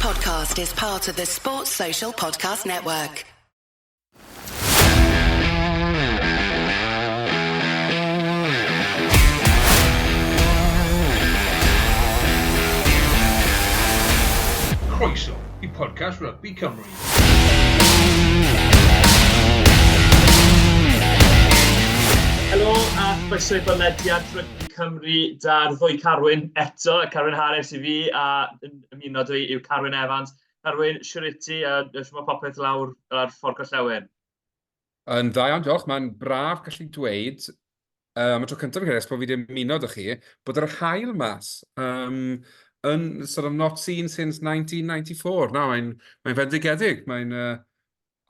podcast is part of the Sports Social Podcast Network. Croeso i podcast Rugby Cymru. Helo a chroeso i bodlediad Rygbi Cymru da'r ddwy Carwyn eto, Carwyn Harris i fi a yn ymuno dwi yw Carwyn Evans. Carwyn, shwt wyt ti a shwt mae popeth lawr ar ffordd gorllewin? Yn dda iawn, diolch. Mae'n braf gallu dweud, am y tro cyntaf fi'n credu ers bod fi wedi ymuno 'da chi, bod yr haul mas um, yn sort of not seen since 1994. Na, mae'n mae fendigedig. Mae'n uh,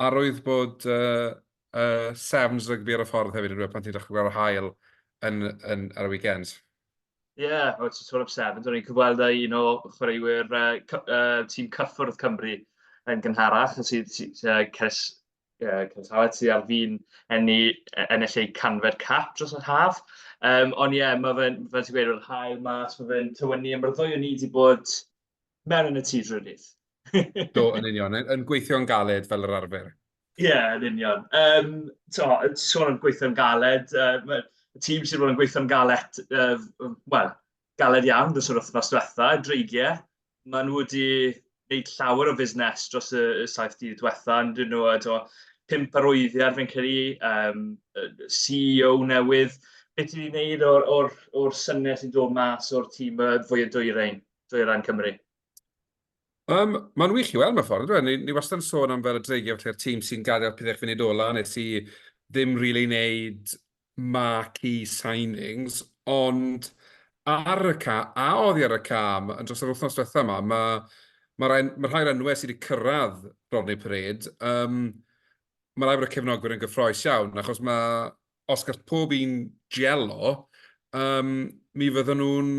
arwydd bod uh, uh, Sevens rygbi ar y ffordd hefyd yn rhywbeth pan ti'n dechrau gweld yr haul yn, yn, ar y weekends. Ie, yeah, o, ti'n sôn am Sevens, o'n i'n cyfweld â un o chwaraewyr uh, uh, tîm cyffwrdd Cymru yn gynharach, sydd, sydd, uh, Ces Ie, Cwm Tawe sy ar fin enni, ennill eu canfed cap dros yr haf. Um, ond ie, yeah, mae fe'n, fel ti'n gweud, yr haul mas, mae fe'n tywynnu, a mae'r ddwy o ni wedi bod mewn yn y tŷ drwy'r dydd. Do, yn union, yn gweithio'n galed fel yr arfer. Ie, yeah, yn union. Um, to, sôn am gweithio'n galed, uh, mae y tîm sydd wedi bod yn gweithio'n galed, uh, wel, galed iawn dros yr wythnos diwetha, Dreigiau. Maen nhw wedi gwneud llawer o fusnes dros y y 7 dydd diwetha, yn dyn nhw? A tibod, pump arwyddiad fi'n credu, yym, CEO newydd. Be ti 'di wneud o'r o'r o'r syniad sy'n dod mas o'r tîm yy fwya dwyrain, dwyrain Cymru? Um, Mae'n wych i weld mewn ffordd, yndyw e? Ni, ni wastad yn sôn am fel y Dreigiau, felly'r tîm sy'n gadael pethau funud ola, nes i ddim rili wneud marquee signings, ond ar y ca a oddi ar y cam yn dros yr wythnos diwetha yma, mae ma rhai, ma rhai'r enwau sydd wedi cyrraedd Rodney Parade, um, mae rhaid bod y cefnogwyr yn gyffroes iawn, achos mae, os gall pob un gelo, um, mi fydden nhw'n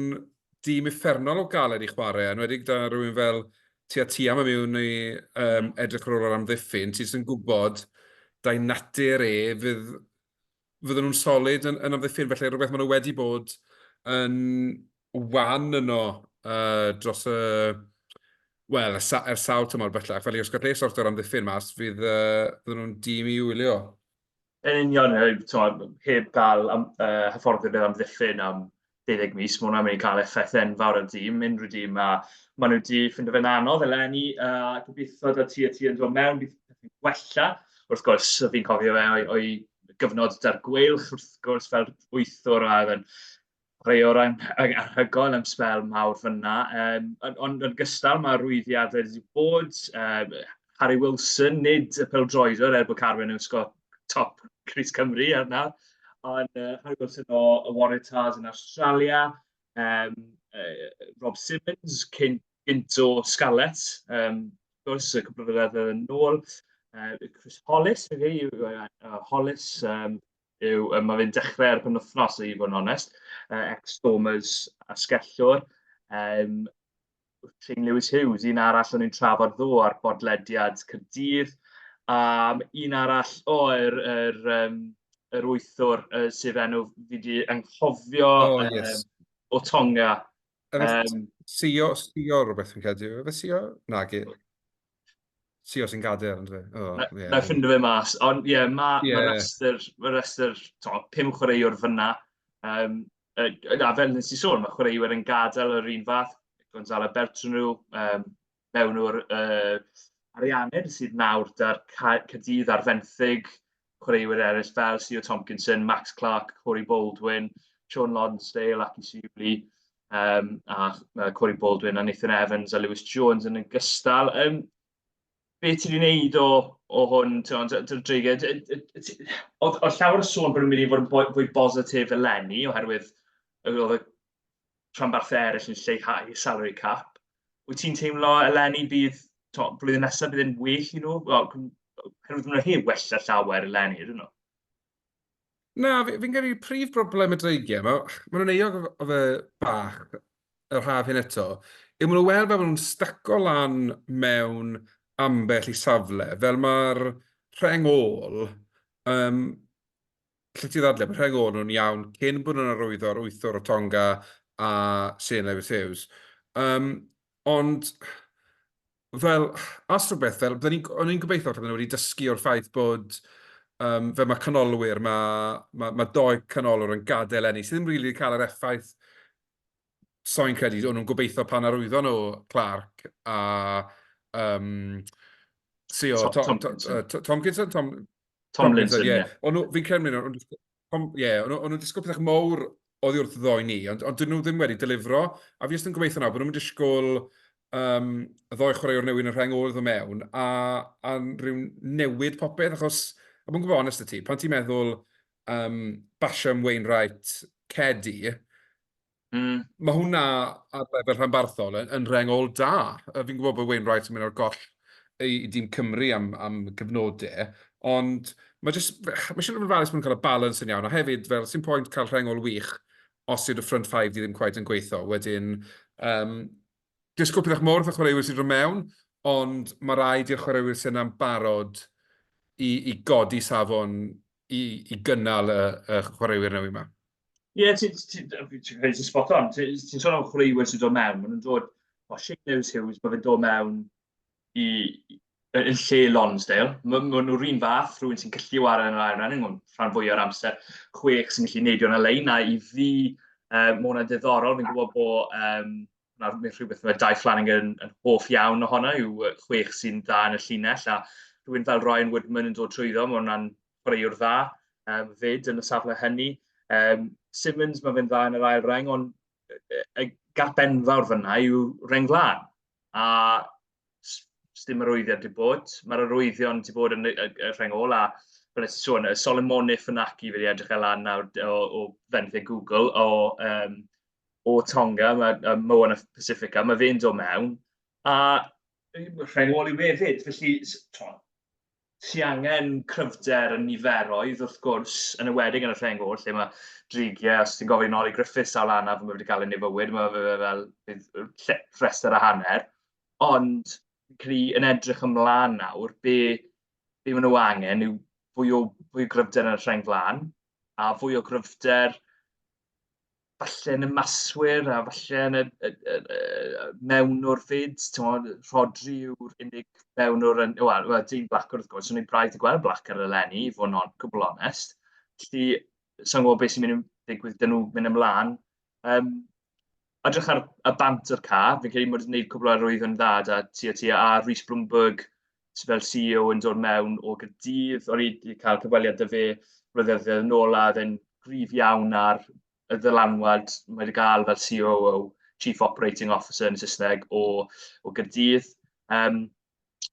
dîm uffernol o galed i chwarae, enwedig da rhywun fel ti a ti am y mewn i um, edrych ar ôl yr amddiffyn, ti sy'n gwybod da'i natur e fydd fydden nhw'n solid yn, yn amddiffyn, felly rhywbeth maen nhw wedi bod yn wan yno uh, dros y... Wel, ers, ers sawl tymor bellach, felly os gall e sortio'r amddiffyn mas, fydd, uh, fydden nhw'n dîm i wylio. Yn union, heb gael am, uh, hyfforddwyr yr amddiffyn am 12 mis, mae hwnna'n mynd i cael effaith enfawr ar dîm, unrhyw dîm, a maen nhw wedi ffindo fe'n anodd eleni, a gobeithio da ti a ti yn dod mewn, bydd pethau'n gwella. Wrth gwrs, fi'n cofio fe o'i, o'i gyfnod da'r Gweilch, wrth gwrs, fel wythwr a oedd yn chwaraewr anhygoel am sbel mawr fan'na. Um, ond on, yn gystal, mae rwyddiadau wedi bod. Um, Harry Wilson, nid y peldroedwr, er bod Carwyn yn wisgo top Cris Cymru ar nawr, ond uh, Harry Wilson o y Waratahs yn Australia, um, uh, Rob Simmons, cyn gynt o Scarlets, um, wrth gwrs, y cwpl o flynyddoedd yn ôl, uh, Chris Hollis, fe fi, uh, Hollis, um, yw, uh, mae fe'n dechrau ar y penwythnos, i fod yn onest, uh, ex-Stormers asgellwr, um, Shane Lewis Hughes, un arall o'n i'n trafod ddo ar bodlediad Caerdydd. Um, un arall, o, oh, yr, yr, um, yr wythwr uh, sef enw fi wedi anghofio oh, yes. um, o Tonga. Um, Sio, Sio rhywbeth fi'n credu. Efe Sio? Na, ge. Sio sy'n gadael, ynddo fe? Oh, na, yeah. Na ffindo fe mas. Ond ie, yeah, mae yeah. ma restr, ma restr to, pum chwaraewr fyna. Um, a fel nes i sôn, mae chwaraewyr yn gadael yr un fath, Gonzalo Bertranou, um, mewn o'r uh, Ariannin sydd nawr da'r Caerdydd ar fenthyg, chwaraewyr eraill fel Sio Tomkinson, Max Clark, Corey Baldwin, Sean Lonsdale, Aki Siwli, um, a Corey Baldwin a Nathan Evans a Lewis Jones yn ogystal. Um, be ti wedi wneud o, o hwn, ti'n Dreigiau? Oedd oedd llawer o sôn bod nhw'n mynd i fod yn fwy bositif eleni, oherwydd oedd y rhanbarthau eraill yn lleihau salary cap. Wyt ti'n teimlo eleni bydd, to, blwyddyn nesaf bydd e'n well i nhw? Wel, oherwydd maen nhw heb wella llawer eleni, ydyn nhw? Na, fi'n fi credu prif broblem y Dreigiau, ma, ma nhw'n euog o fe bach yr haf hyn eto, yw maen nhw weld fel maen nhw'n styco lan mewn ambell i safle, fel mae'r rheng ôl, um, lle ti ddadle, mae rheng ôl nhw'n iawn cyn bod nhw'n arwyddo'r wythwr o Tonga a Shane Lewis Hughes. Um, ond Fel, os rhywbeth, fel, bydden ni'n, o'n i'n gobeithio falle bydden nhw wedi dysgu o'r ffaith bod, um, fel mae canolwyr, mae, mae, mae doi canolwr yn gadael enni, sydd ddim rili really cael yr effaith, soi'n credu, o'n nhw'n gobeithio pan arwyddo nhw Clark a um, Sio, Tom, Tom, Tom, Tomkinson, Tom, Tomlinson, ie. O'n nhw, fi'n credu, o'n ie, o'n nhw'n disgwyl pethau mawr oddi wrth y ddoi ni, ond, ond dyn nhw ddim wedi delifro, a fi jyst yn gobeithio nawr bod nhw'n disgwyl um, y ddoi chwaraewr newydd yn y rheng ôl iddo mewn, a, a rhyw newid popeth, achos, a bod yn gwybod onest y ti, pan ti'n meddwl um, Basham, Wainwright, Cedi, Mae hwnna ar lefel rhanbarthol yn, yn rheng ôl da. Fi'n gwybod bod Wayne Wright yn mynd ar goll i, i dîm Cymru am, am gyfnodau, ond mae jyst, mae eisiau bod yn ofalus bod nhw'n cael y balance yn iawn, a hefyd, fel, sy'n pwynt cael rheng ôl wych os yw'r front five di ddim quite yn gweithio. Wedyn, um, disgwyl pethau mawr wrth y chwaraewyr sy'n dod mewn, ond mae rhaid i'r chwaraewyr sy'n yna'n barod i, i godi safon i, i gynnal y, y chwaraewyr newydd yma. Ie, yeah, ti'n ti, ti, ti, ti spot on. Ti'n ti sôn am chwaraewyr sy'n dod mewn, maen nhw'n dod, o, Shane Lewis Hughes, mae fe'n dod mewn i, yn lle Lonsdale. Mae ma nhw'r un fath, rhywun sy'n gallu wario yn yr ail ran, yn rhan fwy o'r amser, chwech sy'n gallu neidio yn y lein, a i fi, mae hwnna'n diddorol, fi'n gwybod bod um, na rhywbeth mae Dai Flanagan yn, yn hoff iawn ohono, yw chwech sy'n dda yn y llinell, a rhywun fel Ryan Woodman yn dod trwyddo, mae hwnna'n chwaraewr dda 'fyd yn y safle hynny. Simmons, mae fe'n dda yn yr ail reng, ond y gap enfawr fyna yw reng flaen. A dim arwyddion wedi bod. Mae'r arwyddion wedi bod yn y, y, y rheng ôl, a fel nes i sôn, y Solomone Funaki fi wedi edrych e lan nawr o, o fenthyg Google, o, um, o Tonga, mae um, Moana Pacifica, mae fe'n dod mewn, a rheng ôl i hefyd. Felly, ti angen cryfder yn niferoedd, wrth gwrs, yn enwedig yn y rheng ôl, lle mae dreigiau, os ti'n gofyn Ollie Griffiths sawl anaf mae wedi cael yn ei fywyd, mae fe fel bydd rhestr a hanner. Ond fi'n credu yn edrych ymlaen nawr, be, be maen nhw angen yw fwy o, fwy o gryfder yn y rheng flaen, a fwy o gryfder falle yn y maswyr a falle yn y, y, y, y mewnwr fyd. Timod, Rhodri yw'r unig mewnwr yn... Wel, well, Dean Blacker wrth gwrs, o'n i'n braidd i gweld Blacker eleni, i fod yn on, gwbl onest. Felly, sa'n gwybod beth sy'n mynd i ddigwydd dyn nhw mynd ymlaen. Um, edrych ar y bant o'r ca, fi'n credu mod wedi gwneud cwbl o arwyddion dda da TOT a Rhys Bloomberg sydd fel CEO yn dod mewn o Gaerdydd. O'n i wedi cael cyfweliad 'da fe blynyddoedd yn ôl a oedd e'n gryf iawn ar y ddylanwad mae wedi gael fel COO, Chief Operating Officer yn Saesneg, o, o Gaerdydd. Um,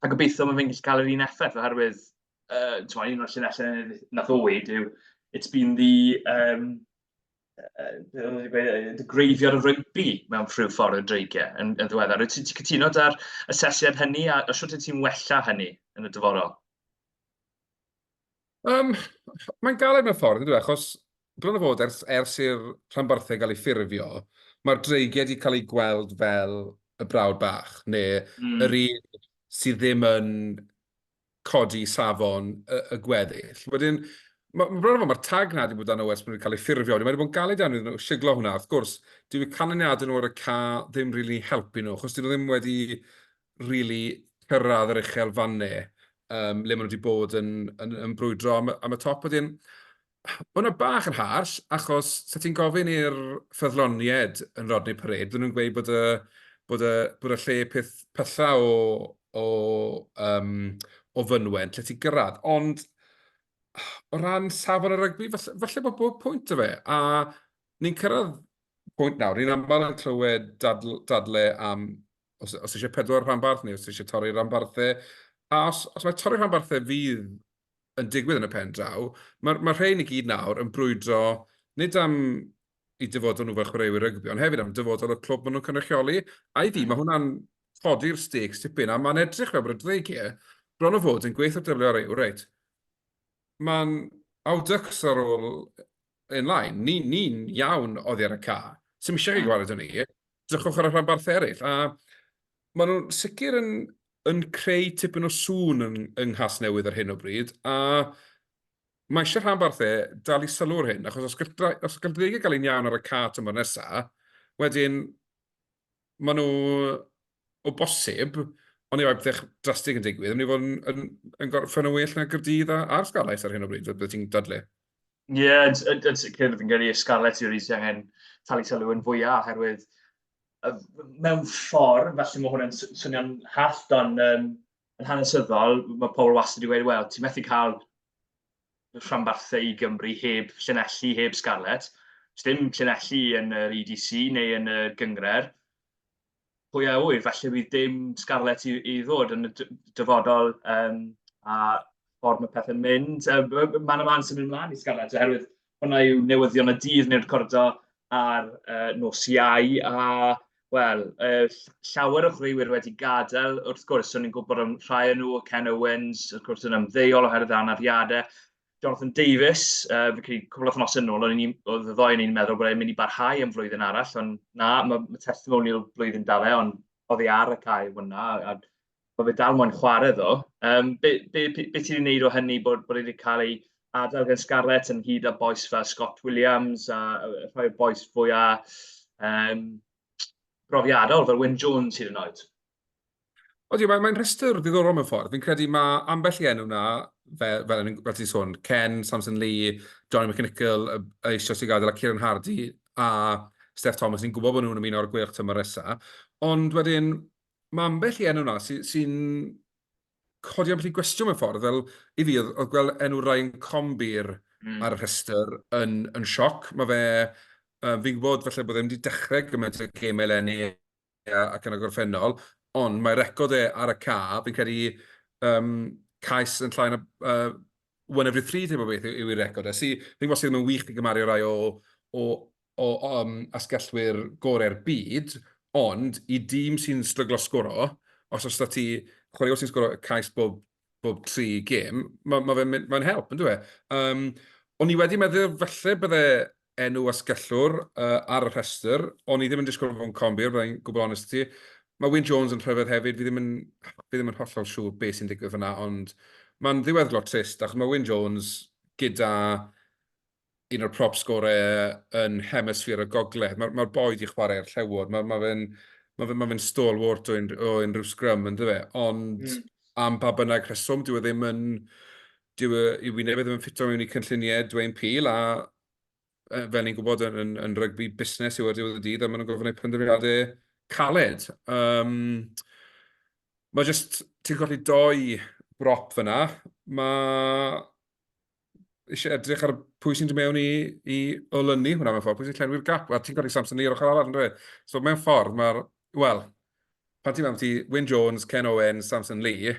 a gobeithio mae fe'n gallu cael yr un effaith oherwydd uh, un o'r llinellau nath o weud yw it's been the um, the graveyard of rugby mewn rhyw ffordd y dreigiau yn, yn ddiweddar. Wyt ti'n cytuno da'r asesiad hynny a, a sut wyt ti'n wella hynny yn y dyfodol? Um, mae'n galed mewn ffordd, yndyw e, achos bron o fod ers, ers i'r rhanbarthau gael ei ffurfio, mae'r dreigiau wedi cael eu gweld fel y brawd bach, neu yr un sydd ddim yn codi safon y, y gweddill. Wedyn, mae ma bron o fod, mae'r tag na wedi bod arno ers bod nhw wedi cael ei ffurfio. Wedyn, mae wedi bod yn galed iawn iddyn nhw siglo hwnna. Wrth gwrs, dyw eu canlyniadau nhw ar y ca ddim rili helpu nhw, achos dyn nhw ddim wedi rili cyrraedd yr uchel fannau um, le maen nhw wedi bod yn, yn, yn brwydro am, am y top. Wedyn, mae hwnna bach yn harsh, achos sa ti'n gofyn i'r ffyddloniaid yn Rodney Parade, bydden nhw'n gweud bod y, bod y, bod y lle peth pylla o, o, um, o fynwent lle ti'n gyrraedd. Ond o ran safon y rygbi, falle, falle bod bob pwynt o fe. A ni'n cyrraedd pwynt nawr, ni'n aml yn clywed dadl, dadle am os, os eisiau pedwar rhanbarth neu os eisiau torri rhanbarthau. A os, os mae torri rhanbarthau fydd yn digwydd yn y pen draw, mae'r mae rhain i gyd nawr yn brwydro nid am i dyfodol nhw fel chwaraewyr rygbi, ond hefyd am dyfodol y clwb maen nhw'n cynrychioli. A i fi, mae hwnna'n codi'r stakes tipyn, a mae'n edrych fel bod y Dreigiau bron o fod yn gweithio'r WRU, reit, mae'n awducks ar ôl in line, ni'n ni, ni iawn oddi ar y ca, sy'm eisiau chi gwared o ni, drychwch ar y rhanbarthau eraill. A maen nhw'n sicr yn, yn creu tipyn o sŵn yng, yng Nghasnewydd ar hyn o bryd, a mae eisiau rhanbarthau dal i sylw ar hyn, achos os gall, os gall Dreigiau gael un iawn ar y ca tymor nesaf, wedyn maen nhw o bosib Ond i pethau drastig yn digwydd, yn mynd i fod yn, yn, yn gorffen yn well na Gaerdydd a'r Scarlets ar hyn o bryd, bydde ti'n dadlu? Ie, yeah, yn, yn, yn sicr, fi'n credu y Scarlets yw'r un sy'n angen talu sylw yn fwyaf, oherwydd mewn ffordd, falle mae hwn yn swnio'n hallt, ond yn hanesyddol, mae pobl wastad wedi gweud, wel, ti'n methu cael rhanbarthau i Gymru heb Llanelli, heb Scarlets. Does dim Llanelli yn yr EDC neu yn y gynghrair. Pwy a ŵyr, falle bydd dim Scarlets i ddod yn y dyfodol a ffordd mae pethau'n mynd. Man a man sy'n mynd mlaen i Scarlets, oherwydd hwnna yw newyddion y dydd ni'n recordo ar nos Iau, a wel, llawer o chwaraewyr wedi gadael, wrth gwrs, o'n i'n gwybod am rhai o nhw, Ken Owens, wrth gwrs yn ymddeol oherwydd anafiadau. Jonathan Davies, fi'n credu cwpl o wythnosau yn ôl, o'n i'n, oedd y ddoi o'n i'n meddwl bod e'n mynd i barhau am flwyddyn arall, ond na, mae testimonial blwyddyn da fe, ond oddi ar y cae hwnna, a mae fe dal moyn chwarae ddo. Be, be, be, be ti wedi gwneud o hynny bod, bod e wedi cael ei adael gan Scarlets yn hyd â bois fel Scott Williams a rhai o'r bois fwyaf brofiadol fel Wyn Jones hyd yn oed? Odi, mae'n mae rhestr ddiddorol mewn ffordd. Fi'n credu mae ambell i enw na, fel, fel, fel ti'n sôn, Ken, Samson Lee, Johnny McNicholl, eisoes i gadael, a Kieran Hardy a Steph Thomas, ni'n gwybod bod nhw'n ymuno â'r Gweilch tymor nesaf. Ond wedyn, mae ambell i enw na sy'n sy codi ambell i gwestiwn mewn ffordd, fel i fi, oedd, oedd gweld enw Ryan Conbeer ar y rhestr yn, yn sioc. Mae fe, fi'n gwybod falle bod e ddim wedi dechrau gymaint o gemau eleni ac yn y gorffennol, ond mae record e ar y ca, fi'n credu cais yn llai na one every three teip o beth yw ei record e. Sy, fi'n gwybod sydd ddim yn wych i gymharu rai o, o, o um, asgellwyr gorau'r byd, ond i dîm sy'n stryglo sgoro, os oes 'da ti chwaraewr sy'n sgoro cais bob, bob tri gêm, mae ma fe'n ma help, yn dyw e? O'n i wedi meddwl falle bydde enw asgellwr ar y rhestr. O'n i ddim yn disgwyl fod yn Conbeer, byddai'n gwbl onest i ti. Mae Wyn Jones yn rhyfedd hefyd, fi ddim yn, fi ddim yn hollol siŵr beth sy'n digwydd fyna, ond mae'n ddiweddglo trist, achos mae Wyn Jones gyda un o'r prop sgorau yn hemisffer y gogledd. Mae'r mae boi 'di chwarae i'r Llewod, mae, mae fe'n ma fe, ma fe stalwart o, unrhyw, o unrhyw sgrym, yn fe? Ond am pa bynnag rheswm, dyw e ddim yn... Dyw e, ei wyneb e ddim yn ffito mewn i cynlluniau Dwayne Peel, a fel ni'n gwybod yn, yn, yn rygbi busnes yw ar diwedd y dydd, a maen nhw'n gorfod gwneud penderfyniadau caled. Mae jyst, ti'n colli doi brop fyna, mae eisiau edrych ar pwy sy'n dod mewn i, i olynu hwnna mewn ffordd, pwy sy'n llenwi'r gap. Wel, ti'n colli Samson Lee ar ochr arall, yn dwi? So mewn ffordd, mae'r, wel, pan ti'n meddwl ti Wyn Jones, Ken Owens, Samson Lee,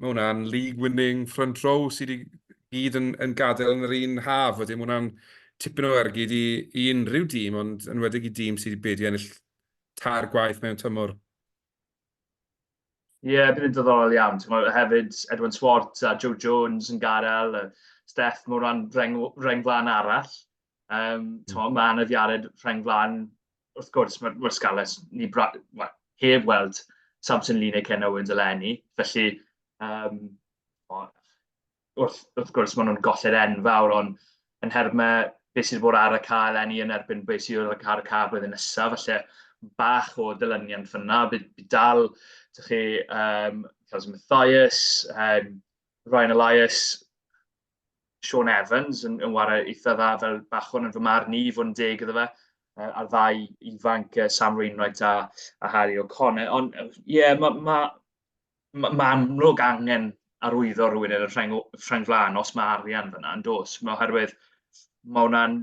mae hwnna'n league-winning front row sydd i gyd yn, yn gadael yn yr un haf. Wedyn mae hwnna'n tipyn o ergyd i, i unrhyw dîm, ond yn enwedig i dîm sydd wedi ennill tair gwaith mewn tymor. Ie, yeah, bydd yn diddorol iawn. Ti'n hefyd Edwin Swart a Joe Jones yn gadael, Steph, mae hwnna'n rheng, rheng flaen arall. Mm. Mae anafiadau rheng flaen, wrth gwrs, mae'r ma Scarlets ni bra, well, heb weld Samson Lee neu Ken Owens eleni. Felly, wrth, wrth gwrs, maen nhw'n golled enfawr, ond yn nhermau beth sydd wedi bod ar y cae eleni yn erbyn beth sydd ar y cae blwyddyn nesaf, felly bach o dilyniant fyna. Bydd, bydd dal, dych chi, Kelsey Mathias, Ryan Elias, Sean Evans yn, yn ware eitha dda fel bachwn yn fy marn i, fod yn deg iddo fe, a'r ddau ifanc, Sam Wainwright a, a Harry O'Connor. Ond ie, yeah, mae ma, ma, ma amlwg angen arwyddo rhywun yn y rheng, rheng flaen os mae arian fyna, yn dos. Mae oherwydd mae hwnna'n...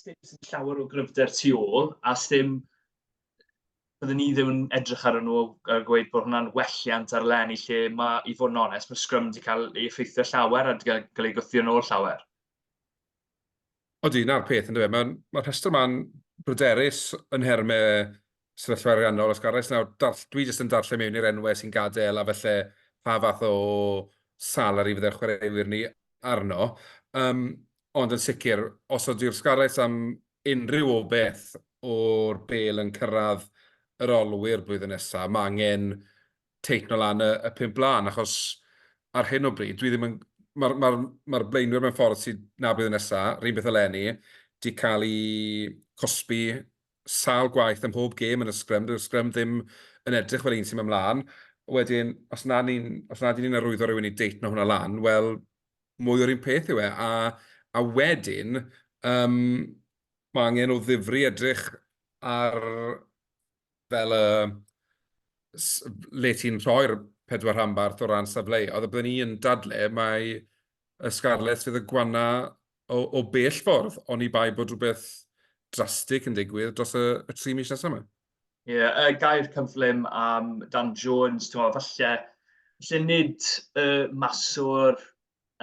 Sdim llawer o gryfder tu ôl, a sdim byddwn ni ddim yn edrych ar nhw a gweud bod hwnna'n welliant ar eleni lle mae, i fod yn onest, mae Scrum wedi cael ei effeithio llawer a wedi cael ei gwthio nôl llawer. Odi, 'na'r peth yndyfe. Mae'r ma rhestr 'ma'n bryderus yn nhermau sefyllfa ariannol y Scarlets. Nawr, dar, dwi jyst yn darllen mewn i'r enwau sy'n gadael a felly pa fath o salary fydde'r chwaraewyr ni arno. Ond yn sicr, os ydy'r Scarlets am unrhyw obaith o'r bêl yn cyrraedd yr olwyr blwyddyn nesaf, mae angen teitno lan y, y pump blaen, achos ar hyn o bryd, dwi ddim yn... Mae'r ma ma blaenwyr mewn ffordd sydd na blwyddyn nesaf, rhywun beth eleni, di cael eu cosbi. sawl gwaith ym mhob gêm yn y sgrym, dyw'r sgrym ddim yn edrych fel un sy'n mynd mlaen. Wedyn, os na ni'n, os na ni'n arwyddo rhywun i deitno hwnna lan, wel, mwy o'r un peth yw e. A, a wedyn, um, mae angen o ddifri edrych ar fel y le ti'n rhoi'r pedwar rhanbarth o ran safleoedd, a byddwn i yn dadle mai y Scarlets fydd y gwanna o, o bell ffordd, oni bai bod rhywbeth drastig yn digwydd dros y, y tri mis nesaf yma. Ie, yeah, uh, gair cyflym am Dan Jones, ti'n meddwl, falle, falle nid y uh, maswr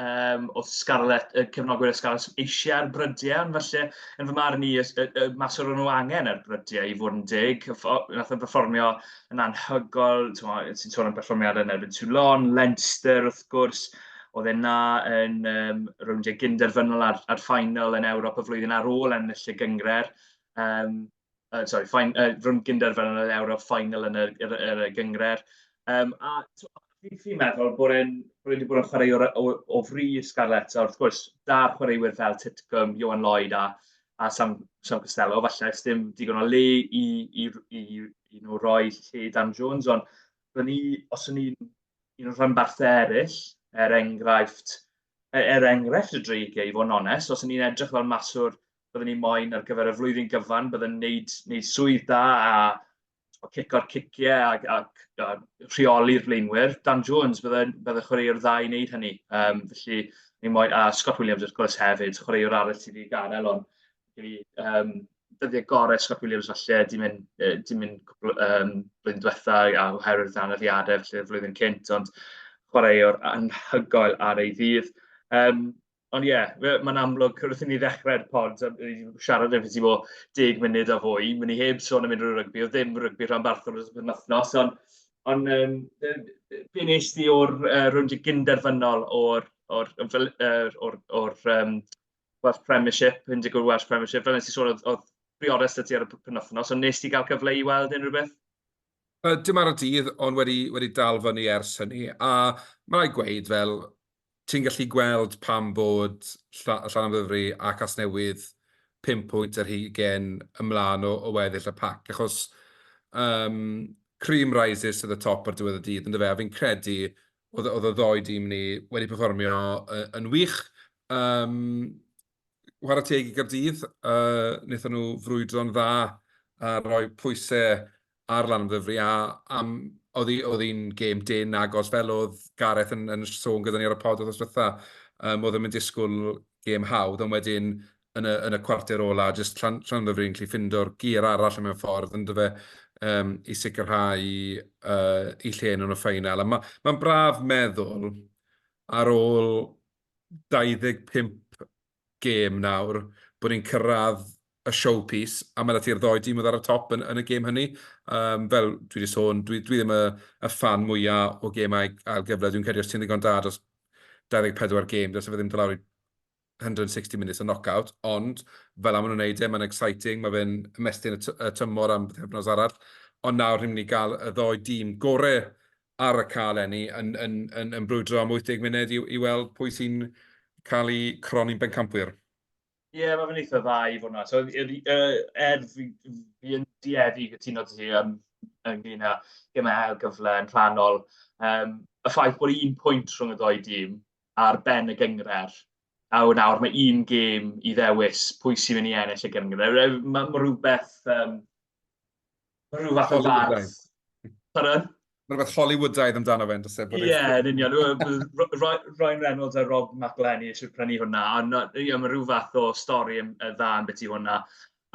um, oedd Scarlett, y cefnogwyr y Scarlett eisiau ar brydiau, ond falle yn fy marn i, y, y, y maswr o'n nhw angen ar brydiau i fod yn deg. Nath o'n perfformio yn anhygol, ti'n sôn am perfformiadau yn erbyn Toulon, Leinster wrth gwrs, oedd e na yn um, rowndiau gynderfynol a'r, ar final yn Ewrop y flwyddyn ar ôl ennill y gyngred. Um, uh, sorry, fine, uh, rhwng gynderfynol yn Ewrop, final yn y, yr, yr, y gyngred. Um, a fi'n fi meddwl bod e'n bod wedi bod yn chwaraewr o, o fri Scarlett, a wrth gwrs, da'r chwaraewyr fel Titcombe, Johan Lloyd a, a Sam, Sam Costello, falle dim digon o le i, i, i, i nhw roi lle Dan Jones, ond byddwn ni, os o'n i'n un o'r rhanbarthau eraill, er enghraifft, er, er enghraifft y Dreigiau, i fod yn onest, os o'n i'n edrych fel maswr byddwn ni moyn ar gyfer y flwyddyn gyfan, byddwn yn neud, neud swydd da a cico'r ciciau a, a, a rheoli'r blaenwyr. Dan Jones bydde, bydde chwaraewr dda i wneud hynny. Um, felly, ni moyn, a Scott Williams wrth gwrs hefyd, chwaraewr arall sydd wedi gadael, ond fi, um, dyddiau gorau Scott Williams falle, di mynd, di mynd cwpl, um, blwyddyn diwetha a oherwydd anafiadau felly flwyddyn cynt, ond chwaraewr anhygoel ar ei ddydd. Um, Ond ie, yeah, mae'n amlwg, wrth i ni ddechrau'r pod, a ni wedi siarad am beth i 10 munud a fwy, mynd i heb sôn am unrhyw rygbi, oedd ddim rygbi rhanbarthol dros y penwythnos, ond on, um, be nes di o'r uh, rownd gynderfynol o'r, or, or, or, or um, Welsh Premiership, 11 Welsh Premiership, fel nes i sôn, oedd, oedd briodas 'da ti ar y penwythnos, ond nes ti gael cyfle i weld unrhyw beth? Uh, dim ar y dydd, ond wedi, wedi dal fyny ers hynny, a mae rhaid gweud fel, ti'n gallu gweld pam bod Llanymddyfri a Casnewydd 5 pwynt ar hugain ymlaen o, o weddill y pac, achos um, cream rises to the top ar diwedd y dydd, yndyfe, a fi'n credu oedd, oedd y ddoi dîm ni wedi perfformio yn wych. Um, Chwarae teg i Gaerdydd, uh, wnaethon nhw frwydro'n dda a rhoi pwysau ar Lanymddyfri a am, oedd hi'n gêm dyn agos fel oedd Gareth yn, yn sôn gyda ni ar y pod wythnos diwetha. Um, oedd ddim yn disgwyl gêm hawdd, ond wedyn yn y, yn y cwarter ola, jyst Llan, Llanymddyfri'n gallu ffindo'r gir arall mewn ffordd, ynddo fe, um, i sicrhau uh, i lle nhw'n y ffeinal. A mae'n ma braf meddwl ar ôl 25 gêm nawr, bod ni'n cyrraedd y showpiece, a mae 'da ti'r ddoi dîm oedd ar y top yn, yn y gêm hynny. Um, fel dwi wedi sôn, dwi, dwi ddim y, y fan mwyaf o gemau ail gyfle. Dwi'n credu os ti'n ddigon da dros 24 gêm, dylse fe ddim dod lawr i 160 minutes o knockout, ond fel am nhw'n neud e, mae'n exciting, mae fe'n ymestyn y, y tymor am bythefnos arall, ond nawr ni'n mynd i gael y ddoi dîm gore ar y ca eleni yn, yn, yn, yn brwydro am 80 munud i, i weld pwy sy'n cael ei croni'n bencampwyr. Ie, yeah, mae fe'n eitha dda i fod yna. So, er, er fi, fi yn dueddu cytuno ti um, ynglyn â gemau ail gyfle yn rhannol. Um, y ffaith bod un pwynt rhwng y ddoi dîm ar ben y gynghrair, a nawr mae un gêm i ddewis pwy sy'n mynd i ennill y gynghrair. Mae, mae rhywbeth um, Mae rhyw fath o fardd. Pardon? Mae rhywbeth Hollywoodaidd amdano fe, yn e? Ie, yn union. Ryan Reynolds a Rob McElhenney eisiau prynu hwnna. Ond ie, mae rhyw fath o stori yn dda yn beth i hwnna.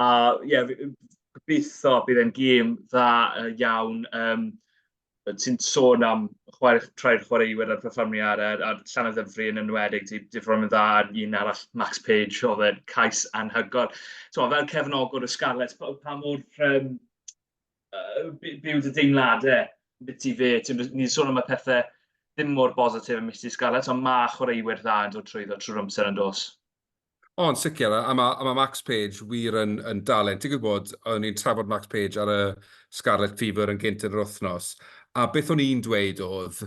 A ie, gobeithio bydd e'n gêm dda iawn. Um, ti'n sôn am chwarae, trai'r chwaraewyr a'r perfformiad a, a Llanymddyfri yn enwedig, ti di perfformio'n dda, a'r un arall, Max Page, oedd e'n cais anhygoel. So, fel cefnogwr y Scarlets, pa, pa mor um, uh, byw dy deimladau beth ti fe? Ni'n sôn am y pethau ddim mor bositif ym Misty Scarlets, ond mae chwaraewyr dda yn dod trwyddo trwy'r amser yn dos. O, yn sicr, a mae, a mae Max Page wir yn, yn dalent. Ti'n gwybod, o'n i'n trafod Max Page ar y Scarlet Fever yn gynt yn yr wythnos, a beth o'n i'n dweud oedd,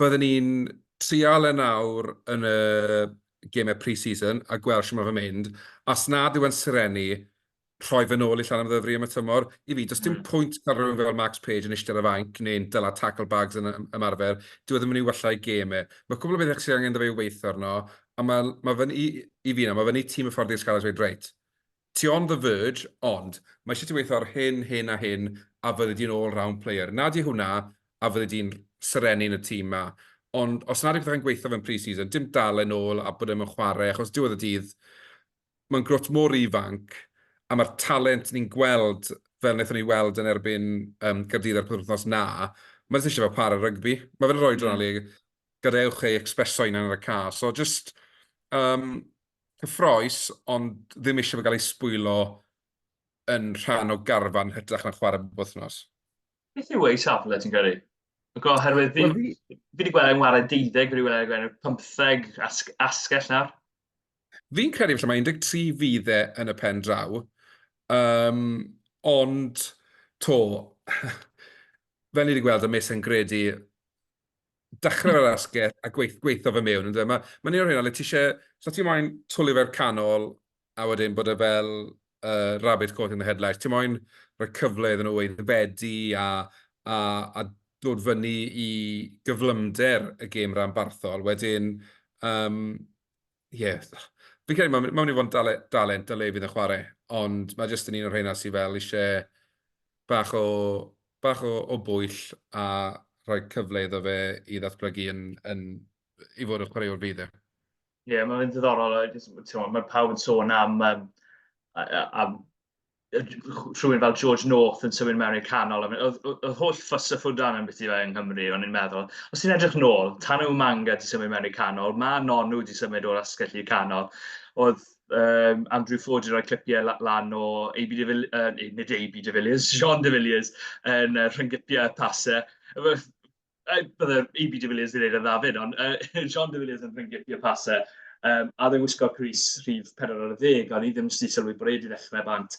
byddwn ni'n trial e nawr yn y gemau pre-season a gweld sut mae fe'n mynd, a os nad yw e'n serennu, rhoi fe nôl i Llanymddyfri am y tymor. I fi, does dim pwynt cael rhywun fel Max Page yn eistedd ar y fainc neu'n dala tackle bags yn ymarfer. Dyw e ddim yn mynd i wella ei gêm e. Mae cwpl o bethau sydd angen iddo fe weithio arno, a mae, mae fyny, i, i fi na, mae fyny tîm hyfforddi'r Scarlets weud, reit, ti on the verge, ond mae eisiau ti weithio ar hyn, hyn a hyn, a fyddi di'n all-round player. Na di hwnna, a fyddi di'n serennu yn y tîm ma. Ond os nad yw pethau'n gweithio fe'n pre-season, dim dal e'n ôl a bod e'n chwarae, achos diwedd y dydd, mae'n grwt mor ifanc, a mae'r talent ni'n gweld, fel wnaethon ni weld yn erbyn um, Gaerdydd ar penwythnos na, mae jyst eisiau fel chwarae rygbi. Mae fe'n rhoi mm. le, gadewch ei expreso hunan ar y car. So just um, cyffroes, ond ddim eisiau fe gael ei sbwylo yn rhan o garfan hytrach na chwarae bob wythnos. Beth yw ei safle, ti'n credu? Oherwydd fi, well, fi wedi gweld e'n wario 12, fi wedi gweld e'n wario 15 asgell nawr. Fi'n credu falle mae 13 fydd e yn y pen draw. Um, ond to, fel ni wedi gweld y Mason Grady, dechrau fel asgell a gweith, gweithio fe mewn. Mae ma un o'r hynna, le ti eisiau, so ti moyn twlu fe'r canol a wedyn bod e fel rabbit caught in the headlights. Ti moyn rhoi cyfle iddyn nhw aeddfedu a, a, a dod fyny i gyflymder y gêm ranbarthol. Wedyn, um, ie, yeah. Fi'n credu mae'n ma mynd i fod yn dale, dalent, dyle fydd yn chwarae, ond mae jyst yn un o'r rheina sydd fel eisiau bach o, bach o, o bwyll a rhoi cyfle iddo fe i ddatblygu yn, yn, i fod yn chwaraewr fydd e. Ie, yeah, mae'n ddiddorol. Mae pawb yn sôn am, um, am rhywun fel George North yn symud mewn i'r canol. Oedd, oedd holl ffys y ffwdan yn beth i fe yng Nghymru, o'n i'n meddwl. Os ti'n edrych nôl, Tanu Manga di symud mewn i'r canol, mae Nonu di symud o'r asgell i'r canol. Oedd um, Andrew Ford wedi rhoi clipiau lan o AB de Villiers, uh, nid AB de Villiers, Jean de Villiers yn uh, rhyngipio pasau. Bydde AB de Villiers wedi gwneud yn dda fyd, ond uh, Jean de Villiers yn rhyngipio pasau. Um, a oedd e'n gwisgo crys rhif 40, ond i ddim wedi sylwi bod e wedi ddechrau bant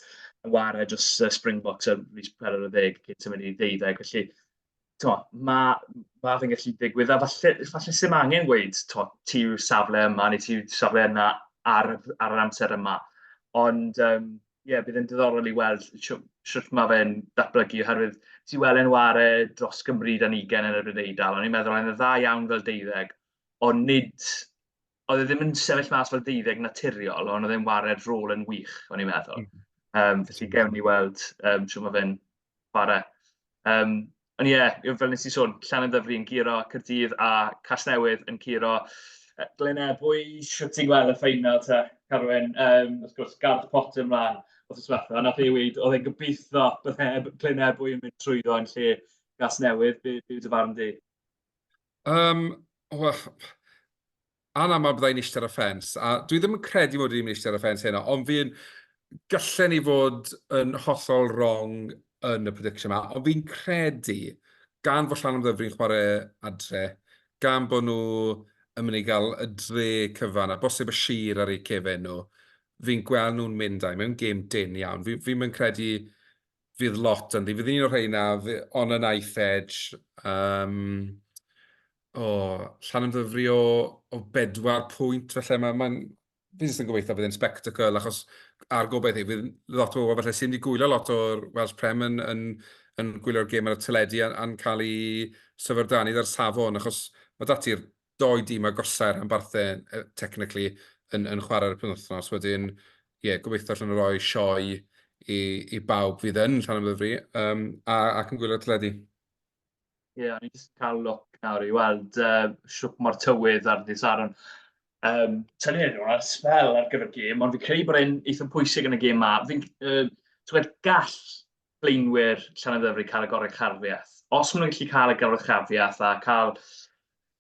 yn ware dros uh, Springboks ar rhif 40 cyn symud i 12. Felly, mae ma fe'n gallu digwydd, a falle, falle sy'n angen gweud, to, ti yw'r safle yma neu ti yw'r safle yna ar, ar yr amser yma. Ond um, ie, bydd e'n diddorol i weld shwt mae fe'n datblygu, oherwydd ti weld e'n ware dros Gymru dan ugain yn erbyn Eidal, o'n i'n meddwl oedd e'n dda iawn fel deuddeg, ond nid, oedd e ddim yn sefyll mas fel deuddeg naturiol, ond oedd e'n ware'r rôl yn wych, o'n i'n meddwl. Um, felly gewn ni weld um, shwt mae fe'n chwarae. Um, ond ie, yeah, fel nes i sôn, Llanymddyfri yn curo Caerdydd a Casnewydd yn curo Glynebwy. Shwt ti'n gweld y ffeinal te, Carwyn? Um, wrth gwrs, Garth Potter ymlaen wrth diwetha. Nath ei weud, oedd e'n gobeithio bydde Glynebwy yn mynd trwyddo yn lle Casnewydd. Be, be yw dy farn di? Um, well, Anaml bydda i'n eistedd ar y ffens, a dwi ddim yn credu mod i'n mynd i eistedd ar y ffens heno, ond fi'n... Gallen i fod yn hollol wrong yn y prediction 'ma, ond fi'n credu, gan fod Llanymddyfri'n chwarae adre, gan bod nhw yn mynd i gael y dre cyfan, a bosib y sir ar eu cefen nhw, fi'n gweld nhw'n mynd â hi mewn gêm dynn iawn. Fi, fi'm yn credu fydd lot ynddi. Fydd un o'r rheina on a knife edge. Um, o, Llanymddyfri o, o bedwar pwynt, felly mae'n... Ma fi jyst yn gobeithio bydd e'n spectacle, achos a'r gobaith yw bydd lot o bobl falle sy'n wedi gwylio lot o'r Welsh Prem yn, yn, yn gwylio'r gêm ar y teledu a'n, a'n cael ei syfrdanu ar safon, achos mae dati'r doi dîm agosa i'r rhanbarthau, technically, yn, yn chwarae ar y penwythnos. Wedyn, ie, yeah, gobeithio allan nhw roi sioe i, i bawb fydd yn Llanymddyfri um, a, ac yn gwylio'r teledu. Ie, yeah, o'n i jyst cael look nawr i weld uh, siwt mae'r tywydd ar ddydd Sadwrn. Um, Tynnu yn ar spel ar gyfer gêm, ond fi'n credu bod e'n eitha pwysig yn y gêm ma. Fi'n, uh, ti'n gall blaenwyr Llanymddyfri cael y goruchafiaeth. Os maen nhw'n gallu cael y goruchafiaeth a cael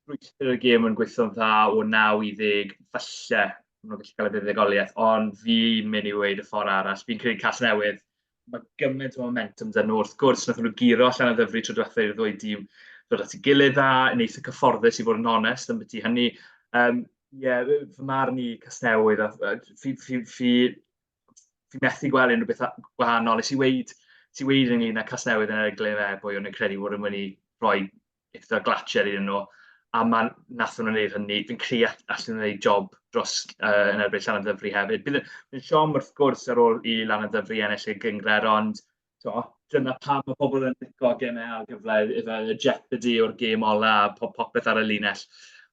rhwystrau y gêm yn gweithio'n dda o 9 i 10, falle maen nhw'n gallu cael y fuddugoliaeth, ond fi'n mynd i weud y ffordd arall. Fi'n credu Casnewydd, mae gymaint o momentum 'da nhw. Wrth gwrs, wnaethon nhw guro Llanymddyfri tro diwetha i'r ddwy dîm ddod at ei gilydd a yn eitha cyfforddus i fod yn onest ambiti hynny. Um, yeah, fy marn i Casnewydd, a fi, fi, fi fi methu gweld unrhyw beth gwahanol. Nes i weud, nes i weud ynglyn â Casnewydd yn erbyn Glyn Ebwy, o'n i'n credu bod yn mynd i roi eitha glatcher iddyn nhw. A ma' wnaethon nhw wneud hynny. Fi'n credu allan nhw wneud job dros yn erbyn Llanymddyfri hefyd. Bydd yn siom wrth gwrs ar ôl i Lanymddyfri ennill y gynghrair, ond tibod, dyna pam mae pobl yn licio gemau ail gyfle, ife, y jeopardy o'r gêm ola, a popeth ar y linell.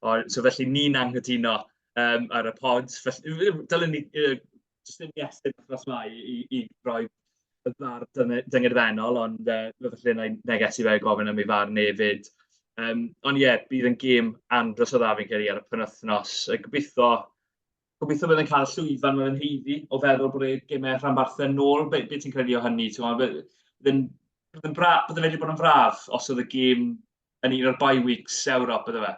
O, so felly ni'n anghytuno ar y pod. Felly, dylen ni jyst ddim Iestyn wythnos 'ma i roi y farn dyngedfennol, ond falle wna i negesu fe gofyn am ei farn e 'fyd. Ond ie, bydd yn gêm andros o dda fi'n credu ar y penwythnos. Gobeithio, gobeithio bydd yn cael y llwyfan mae fe'n haeddu o feddwl bod y gemau rhanbarthau nôl. Be be ti'n credu o hynny? Ti'n gwybod, bydd yn bydd yn bra-, bydde fe wedi bod yn braf os oedd y gêm yn un o'r bye weeks Ewrop, bydde fe?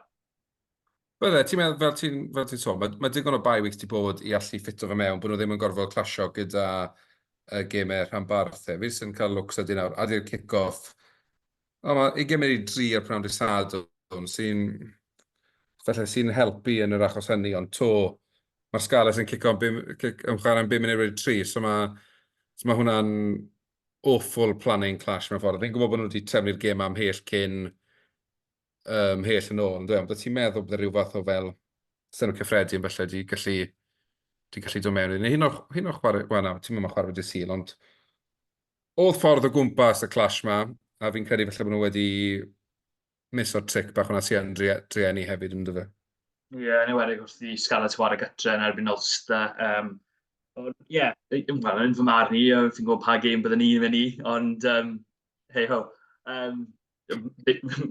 Bydde, ti'n meddwl, fel ti'n fel ti'n sôn, mae, mae digon o bye weeks 'di bod i allu ffito fe mewn, bod nhw ddim yn gorfod clasio gyda y gemau rhanbarthau. Fi jyst yn cael look sydyn nawr, a 'di'r kick-off, o, mae 2:40 ar prynhawn dydd Sadwrn, sy'n, falle sy'n helpu yn yr achos hynny, ond 'to, mae'r Scarlets yn cico am bum, cic, yn chwarae am 3:55, so mae, so mae hwnna'n awful planning clash mewn ffordd. Fi'n gwybod bod nhw wedi trefnu'r gêm ymhell cyn ymhell yn ôl, yndyw e? Ond ti'n meddwl bod rhyw fath o fel synnwyr cyffredin falle 'di gallu, 'di gallu dod mewn. Neu hyn o, hyn o chwarae, wel na, ti'n meddwl mae chwarae dydd Sul, ond oedd ffordd o gwmpas y clash 'ma, a fi'n credu falle bod nhw wedi miso'r tric bach hwnna sy yn drueni hefyd, yn dyfe? Ie, yn enwedig wrth i Scarlets chwarae gytre yn erbyn Ulster. Ond ie, wel, yn fy marn i, fi'n gwybod pa gêm byddwn i'n mynd i, ond hey ho.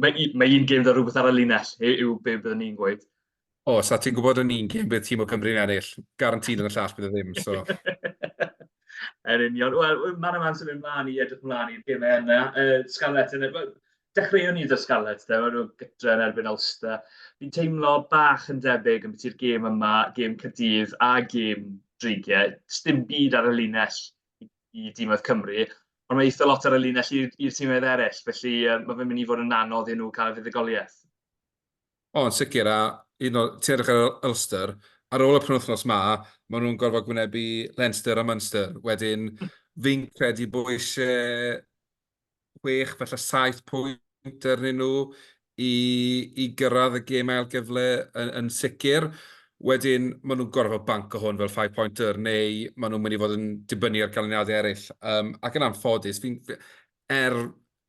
Mae un gêm 'da rhywbeth ar y linell yw be byddwn i'n gweud. O, sa ti'n gwybod yn un gêm bydd tîm o Cymru'n ennill. Guaranteed yn y llall bydd e ddim, so... Yn union. Wel, man a man symud mlaen i edrych mlaen i'r gemau yna. Scarlets, yn, dechreuon ni 'da Scarlets, de, maen nhw gytre yn erbyn Ulster. Fi'n teimlo bach yn debyg ambiti'r gêm yma, gêm Caerdydd a gêm Dreigiau. Does dim byd ar y linell i dimoedd Cymru, ond mae eitha lot ar y linell i'r timoedd eraill, felly mae fe'n mynd i fod yn anodd i nhw cael y fuddugoliaeth. O, yn sicr, a hyd yn oed, ti'n edrych ar Ulster, ar ôl y penwythnos 'ma, maen nhw'n gorfod gwynebu Leinster a Munster. Wedyn, fi'n credu bod eisiau 6, falle 7 pwynt arnyn nhw i gyrraedd y gêm ail gyfle yn, yn sicr. Wedyn, maen nhw'n gorfod banco hwn fel five pointer, neu maen nhw'n mynd i fod yn dibynnu ar ganlyniadau eraill. Ac yn anffodus, fi'n, er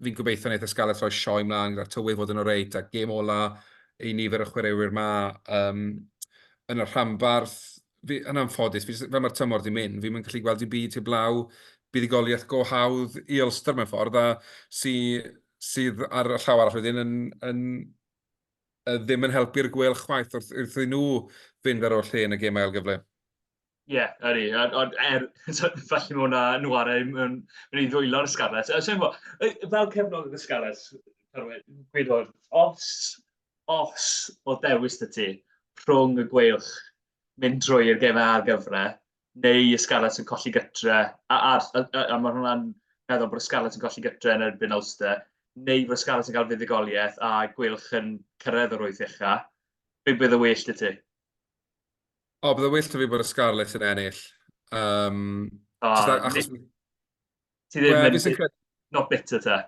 fi'n gobeithio wneith y Scarlets rhoi sioe mlaen gyda'r tywydd fod yn oreit, a gêm ola i nifer y chwaraewyr 'ma yn y rhanbarth. Fi, yn anffodus, fi, fel mae'r tymor 'di mynd, fi'm yn gallu gweld dim byd heblaw buddugoliaeth go hawdd i Ulster mewn ffordd, a sy, sydd ar y llaw arall wedyn yn, yn, ddim yn helpu'r Gweilch chwaith wrth i nhw fynd ar ôl lle yn y gêm ail gyfle. Ie, yeah, ydy. Ond er, falle mae hwnna yn chwarae mewn i ddwylo'r Scarlets. Sa i'n gwybod, fel cefnogwr y Scarlets, gweud hwn, os oedd dewis 'da ti rhwng y Gweilch mynd drwy'r gemau ail gyfle, neu y Scarlets yn colli gytre, a mae hwnna'n meddwl bod y Scarlets yn colli gytre yn erbyn Ulster, neu bod y Scarlets yn cael fuddugoliaeth a Gweilch yn cyrraedd yr wyth ucha, be bydd y well 'da ti? O, bydde well 'da fi bod y Scarlets yn ennill. O, achos... Ti ddim yn... Not bitter te?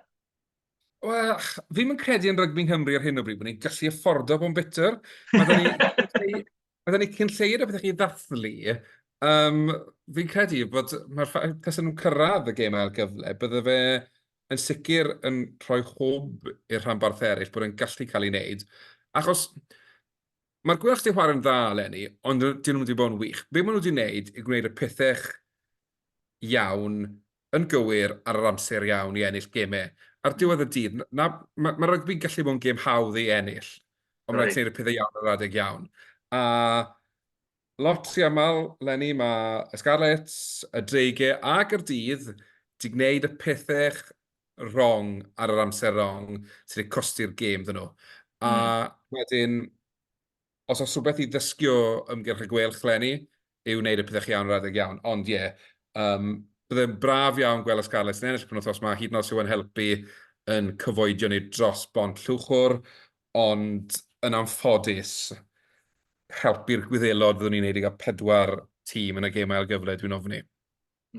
Wel, fi'm yn credu yn rygbi Nghymru ar hyn o bryd bod ni'n gallu affordo bod yn bitter. Mae 'da ni, mae 'da ni cyn lleied o bethau i ddathlu. Fi'n credu bod mae'r ffaith tasen nhw'n cyrraedd y gêm ail gyfle, bydde fe yn sicr yn rhoi hwb i'r rhanbarth eraill bod e'n gallu cael ei wneud. Achos mae'r Gweilch 'di chwarae'n dda eleni, ond 'dyn nhw'm wedi bod yn wych. Be maen nhw wedi wneud yw gwneud y pethau iawn, yn gywir, ar yr amser iawn i ennill gemau. Ar diwedd y dydd, na, ma' ma' rygbi'n gallu bod yn gêm hawdd i ennill, ond mae'n rhaid ti wneud y pethau iawn ar yr adeg iawn. A lot rhy aml, 'leni, mae y Scarlets, y Dreigiau a Gaerdydd 'di gwneud y pethau wrong ar yr amser wrong sydd wedi costi'r gêm iddyn nhw. A wedyn, os oes rhywbeth i ddysgu o ymgyrch y Gweilch 'leni, yw wneud y pethau iawn ar adeg iawn. Ond ie, bydde'n braf iawn gweld y Scarlets yn ennill y penwythnos 'ma, hyd yn oed os yw e'n helpu yn cyfoedion ni dros bont Llwchwr, ond yn anffodus, helpu'r Gwyddelod fyddwn ni'n wneud i gael pedwar tîm yn y gêm ail gyfle, dwi'n ofni.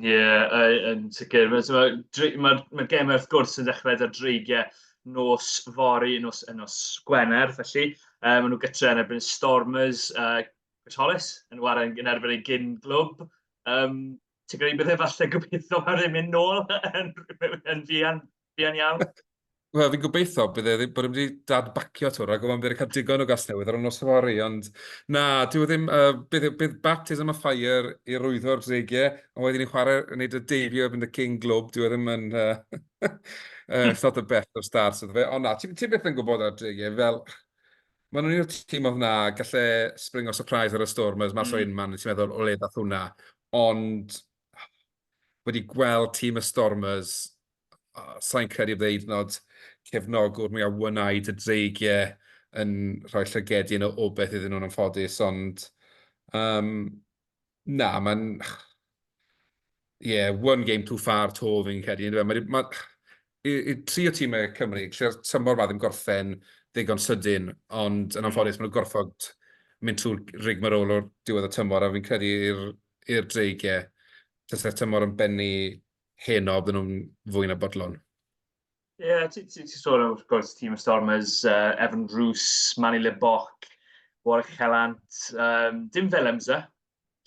Ie, yn sicr. Mae'r ma, ma gemau wrth gwrs yn dechrau 'da'r Dreigiau. nos fory, nos, nos Gwener, felly. Maen nhw gytre yn erbyn Stormers, Chris Hollis yn ware yn erbyn ei gyn glwb. Ti'n credu bydd e falle gobeithio mae fe'n mynd nôl yn, yn fuan, fuan iawn? Wel, fi'n gobeithio bydd e ddim, bod e wedi dadbacio to, rhag ofn bydd e'n cael digon o Gasnewydd ar y nos fory, ond na, dyw e ddim, uh, bydd, bydd baptism of fire i rwyddo'r dreigiau, ond wedyn ni'n chwarae, wneud y debut erbyn y King Glwb, dyw e ddim yn, uh, uh, it's not the best of starts, iddo fe, ond na, ti, ti byth yn gwybod ar dreigiau, fel, maen nhw'n un o'r tîm oedd na, galle spring o surprise ar y Stormers, mas o unman, ti'n meddwl, o le ddath hwnna, ond wedi gweld tîm y Stormers, sa i'n credu bod e hyd yn oed cefnogwr mwyaf one-eyed y Dreigiau yn rhoi llygedyn o obaith iddyn nhw'n anffodus, ond um, na, mae'n... Yeah, one game too far to fi'n credu. Mae, ma, ma, i, i tri o tîmau Cymru, lle'r tymor ma ddim gorffen ddigon sydyn, ond yn anffodus maen nhw'n gorfod mynd trwy'r rigmarole o'r diwedd y tymor, a fi'n credu i'r Dreigiau, tase'r tymor yn bennu heno, bydden nhw'n fwy na bodlon. Ie, yeah, ti, ti, ti sôn am, wrth gwrs, tîm y Stormers, Evan Roos, Manny Leboc, Warwick Hellant, dim Willemse,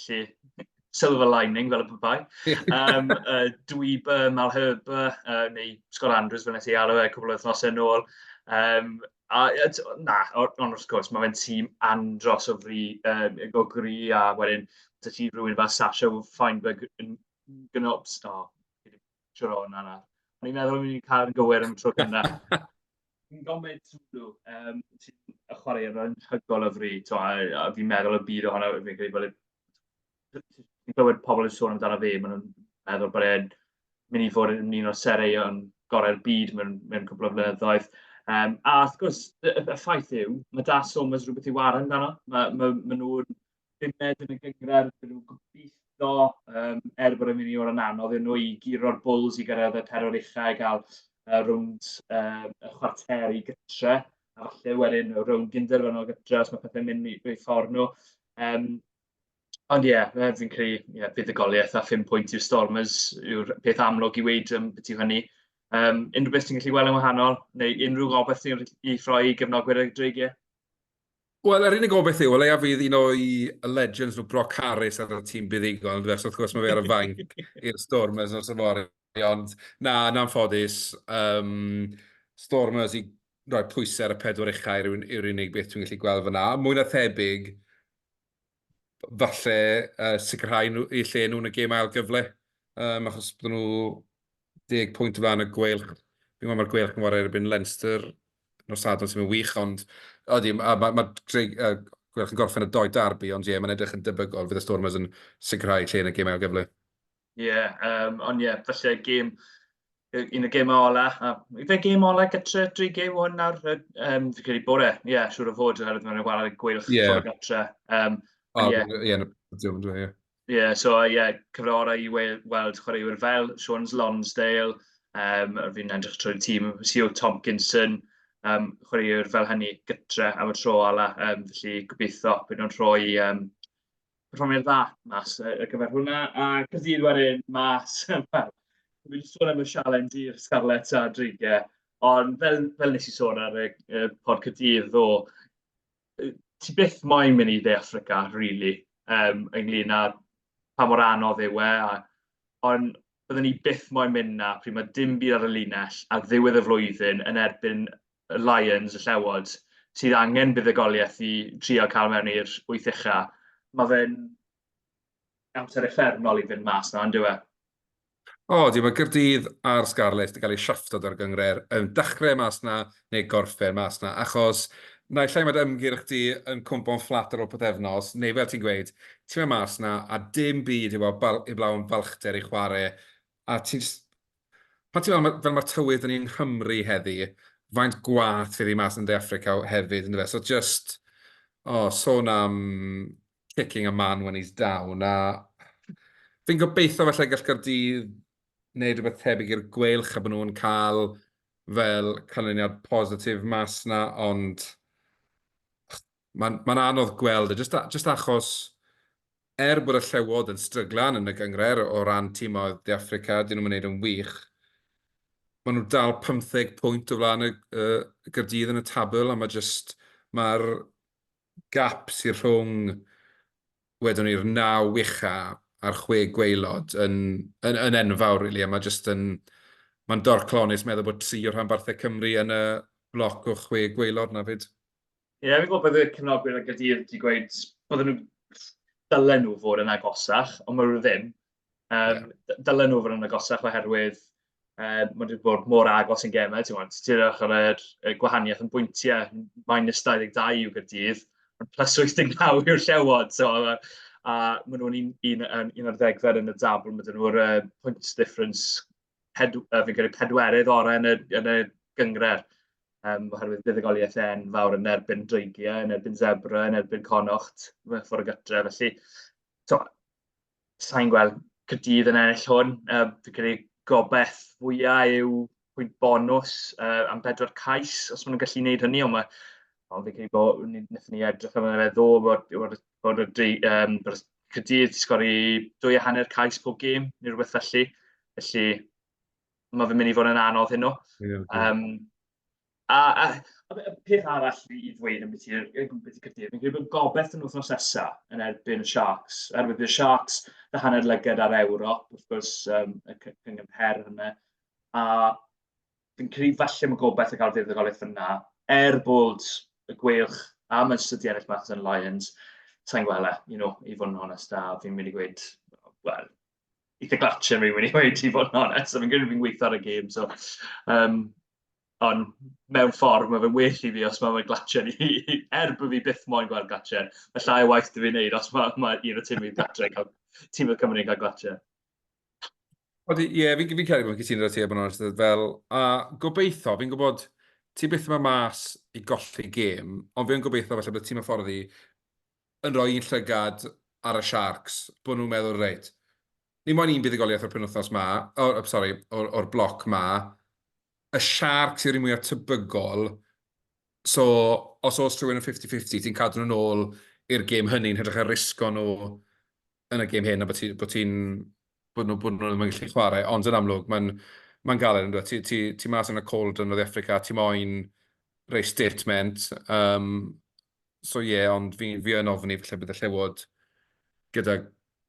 felly silver lining fel y pethau. Dwyba, Malherbe, neu Scott Andrews fel nes i alw e cwbl o wythnosau yn ôl. A na, ond wrth gwrs, mae fe'n tîm andros o fri, o gry, a wedyn, 'da ti rhywun fel Sasha Feinberg yn Gnops, o, fi 'di siwr o hwnna nawr. O'n i'n meddwl o'n i'n cael yn gywir am y tro cynta. Ngomed Zulu, sy'n y chwaraewr anhygoel o fri, t'mo, a fi'n meddwl y byd ohono, fi'n credu bod e... Fi'n clywed pobl yn sôn amdano fe, maen nhw'n meddwl bod e'n mynd i fod yn un o'r sereion gorau'r byd mewn, mewn cwpl o flynyddoedd. A wrth gwrs, y, y ffaith yw, mae Da Somers rhywbeth i wario amdano. Mae, ma, ma nhw'n bumed yn y gynghrair, bydden nhw'n gobeithio, um, er bod e'n mynd i fod yn anodd iddyn nhw i guro'r Bulls i gyrraedd y pedwar ucha i gael rownd y chwarteri gytre, a falle wedyn y rownd gynderfynol gytre os mae pethau'n mynd i'w ffordd nhw. Um, ond ie, yeah, fi'n credu yeah, buddugoliaeth a 5 pwynt i'r Stormers yw'r peth amlwg i weud am beth yw hynny. Um, unrhyw beth ti'n gallu gweld yn wahanol, neu unrhyw gobaith ti'n gallu rhoi i gefnogwyr y Dreigiau? Wel, yr unig gobaith yw, o leia fydd un o'i legends nhw, Brock Harris, ar y tîm buddugol, yndyfe? So, wrth gwrs, mae fe ar y fainc i'r Stormers nos yfory, ond na, yn anffodus, um, Stormers i roi pwysau ar y pedwar ucha yw'r yw'r unig beth dwi'n gallu gweld fyna. Mwy na thebyg, falle uh, sicrhau nhw, eu lle nhw yn y gêm ail gyfle, um, achos bydden nhw 10 pwynt o flaen y Gweilch. Fi'n gwybod mae'r Gweilch yn chwarae erbyn Leinster nos Sadwrn sy'n mynd wych, ond ydy, mae ma, ma uh, Gweilch yn gorffen y doi darbi, ond ie, yeah, mae'n edrych yn debygol fydd y Stormers yn sicrhau lle yn y gêm ail gyfle. Ie, yeah, um, ond ie, yeah, falle gêm, un o'r gemau ola, a ife gêm ola gytre, dri gêm hwn nawr, um, fi'n credu bod e, ie, yeah, siŵr o fod, oherwydd mae'n chwarae Gweilch yeah. ffwrdd gytre. Um, oh, ie, yeah. ie, ie. Ie, so ie, yeah, cyfle orau i weld chwaraewyr fel Sean Lonsdale, um, fi'n edrych trwy'r tîm, Sio Tompkinson, um, chwaraewyr fel hynny gytre am y tro ola, um, felly gobeithio bydd nhw'n rhoi um, perfformiad dda mas ar gyfer hwnna. A Caerdydd wedyn mas, wel, fi wedi sôn am y sialens i'r Scarlets a Dreigiau, ond fel, fel nes i sôn ar y, y pod Caerdydd ddo, ti byth moyn mynd i Dde Affrica, really, um, ynglyn â pa mor anodd yw e, a, ond byddwn ni byth moyn mynd na pryd mae dim byd ar y linell ar ddiwedd y flwyddyn yn erbyn y Lions, y Llewod, sydd angen buddugoliaeth i trio cael mewn i'r wyth ucha. Mae fe'n amser uffernol i fynd mas na, on'd yw e? O, ydy, mae Gaerdydd a'r Scarlets 'di cael eu shafto da'r gynghrair yn dechrau mas 'na neu gorffen mas 'na, achos naill ai mae dy ymgyrch di yn cwympo'n fflat ar ôl pythefnos, neu fel ti'n gweud, ti'n mynd mas 'na a dim byd heblaw am falchder i chwarae, a ti'n jyst... Pan ti'n meddwl fel mae'r tywydd 'da ni yng Nghymru heddi, faint gwaeth fydd hi mas yn De Affrica hefyd, yndyfe? So jyst, o, sôn am kicking a man when he's down, a fi'n gobeithio falle gall Gaerdydd wneud rhywbeth tebyg i'r Gweilch a bod nhw'n cael fel canlyniad positif mas 'na, ond mae'n ma anodd gweld e, jyst, jyst achos er bod y Llewod yn stryglan yn y gynghrair o ran timoedd De Affrica, dyn nhw'n gwneud yn wych, Maen nhw dal 15 pwynt o flaen y, y Gaerdydd yn y tabl, a mae jyst, mae'r gap sydd rhwng, wedwn ni'r naw ucha a'r chwe gwaelod yn, yn, yn enfawr, really, a mae jyst yn, mae'n dorcalonnus meddwl bod tri o rhanbarthau Cymru yn y bloc o chwe gwaelod 'na 'fyd. Ie, fi'n gwybod bod y cefnogwyr ar Gaerdydd wedi gweud bydden nhw, dylen nhw fod yn agosach, ond maen nhw ddim. Um, yeah. Dylen nhw fod yn agosach oherwydd maen nhw wedi bod mor agos yn gemau. Ti'n gwybod, ti'n edrych ar yr, y gwahaniaeth yn bwyntiau, minus 22 yw Gaerdydd, ond plus 89 yw'r Llewod. So, a, a maen nhw'n un, un, un, un ar ddegfed yn y dabl, maen nhw'r points difference ped, fi'n credu pedwerydd orau yn y, yn y gynghrair, oherwydd buddugoliaeth enfawr yn erbyn Dreigiau, yn erbyn Zebra, yn erbyn Connacht, ffordd o gytre. Felly, to, sa'n gweld Caerdydd yn ennill hwn. Fi'n credu gobeith fwyaf yw pwynt bonws am bedwar cais, os maen nhw'n gallu gwneud hynny, ond mae, ond fi'n credu bod, wnaethon ni edrych arno fe ddoe, bod, bod, bod, y, um, bod Caerdydd 'di sgori 2.5 cais pob gêm, neu rhywbeth felly. Felly, mae fe'n mynd i fod yn anodd heno. Yeah, okay. um, a, a, a peth arall i ddweud am beth i'r Caerdydd, fi'n credu bod gobeith yn wythnos nesaf yn erbyn y Sharks. Oherwydd y Sharks, y hanner lygad ar Ewrop, wrth gwrs, y cyngor her hynny. A fi'n credu falle mae gobeith o gael fuddugoliaeth fyna, er bod y Gweilch a Munster 'di ennill mas yn Lions, sa i'n gweld e, you know, i fod yn onest, a fi'n mynd i gweud, wel, eitha glatchen fi'n mynd i weud, i fod yn onest, a fi'n credu fi'n gweithio ar y gêm, so, um, ond mewn ffordd mae fe'n well i fi os mae fe'n glatchen i, er bod fi byth moyn gweld glatchen, mae llai o waith 'da fi wneud os mae, mae un o tîm fi gatre yn cael, tîm o Cymru yn cael glatchen. Odi, ie, fi'n fi credu bod fi'n cytuno 'da ti, a bod yn onest, fel, a gobeithio, fi'n gwybod, ti byth yn mynd mas i golli gêm, ond fi yn gobeithio falle bod tîm hyfforddi yn rhoi un llygad ar y Sharks, bod nhw'n meddwl, reit, ni moyn un buddugoliaeth o'r penwythnos 'ma, o, sori, o'r, or bloc 'ma, y Sharks yw'r un mwyaf tebygol, so os oes rhywun yn 50-50, ti'n cadw nhw'n ôl i'r gêm hynny yn hytrach na risgo nhw yn y gêm hyn a bod ti, bod ti'n, bod nhw, bod nhw ddim yn gallu chwarae, ond yn amlwg mae'n mae'n galed yn dweud, ti, ti, ti mas yn y cold yn North Africa, ti moyn rhoi statement, um, so ie, yeah, ond fi, fi yn ofni falle bydd y Llewod gyda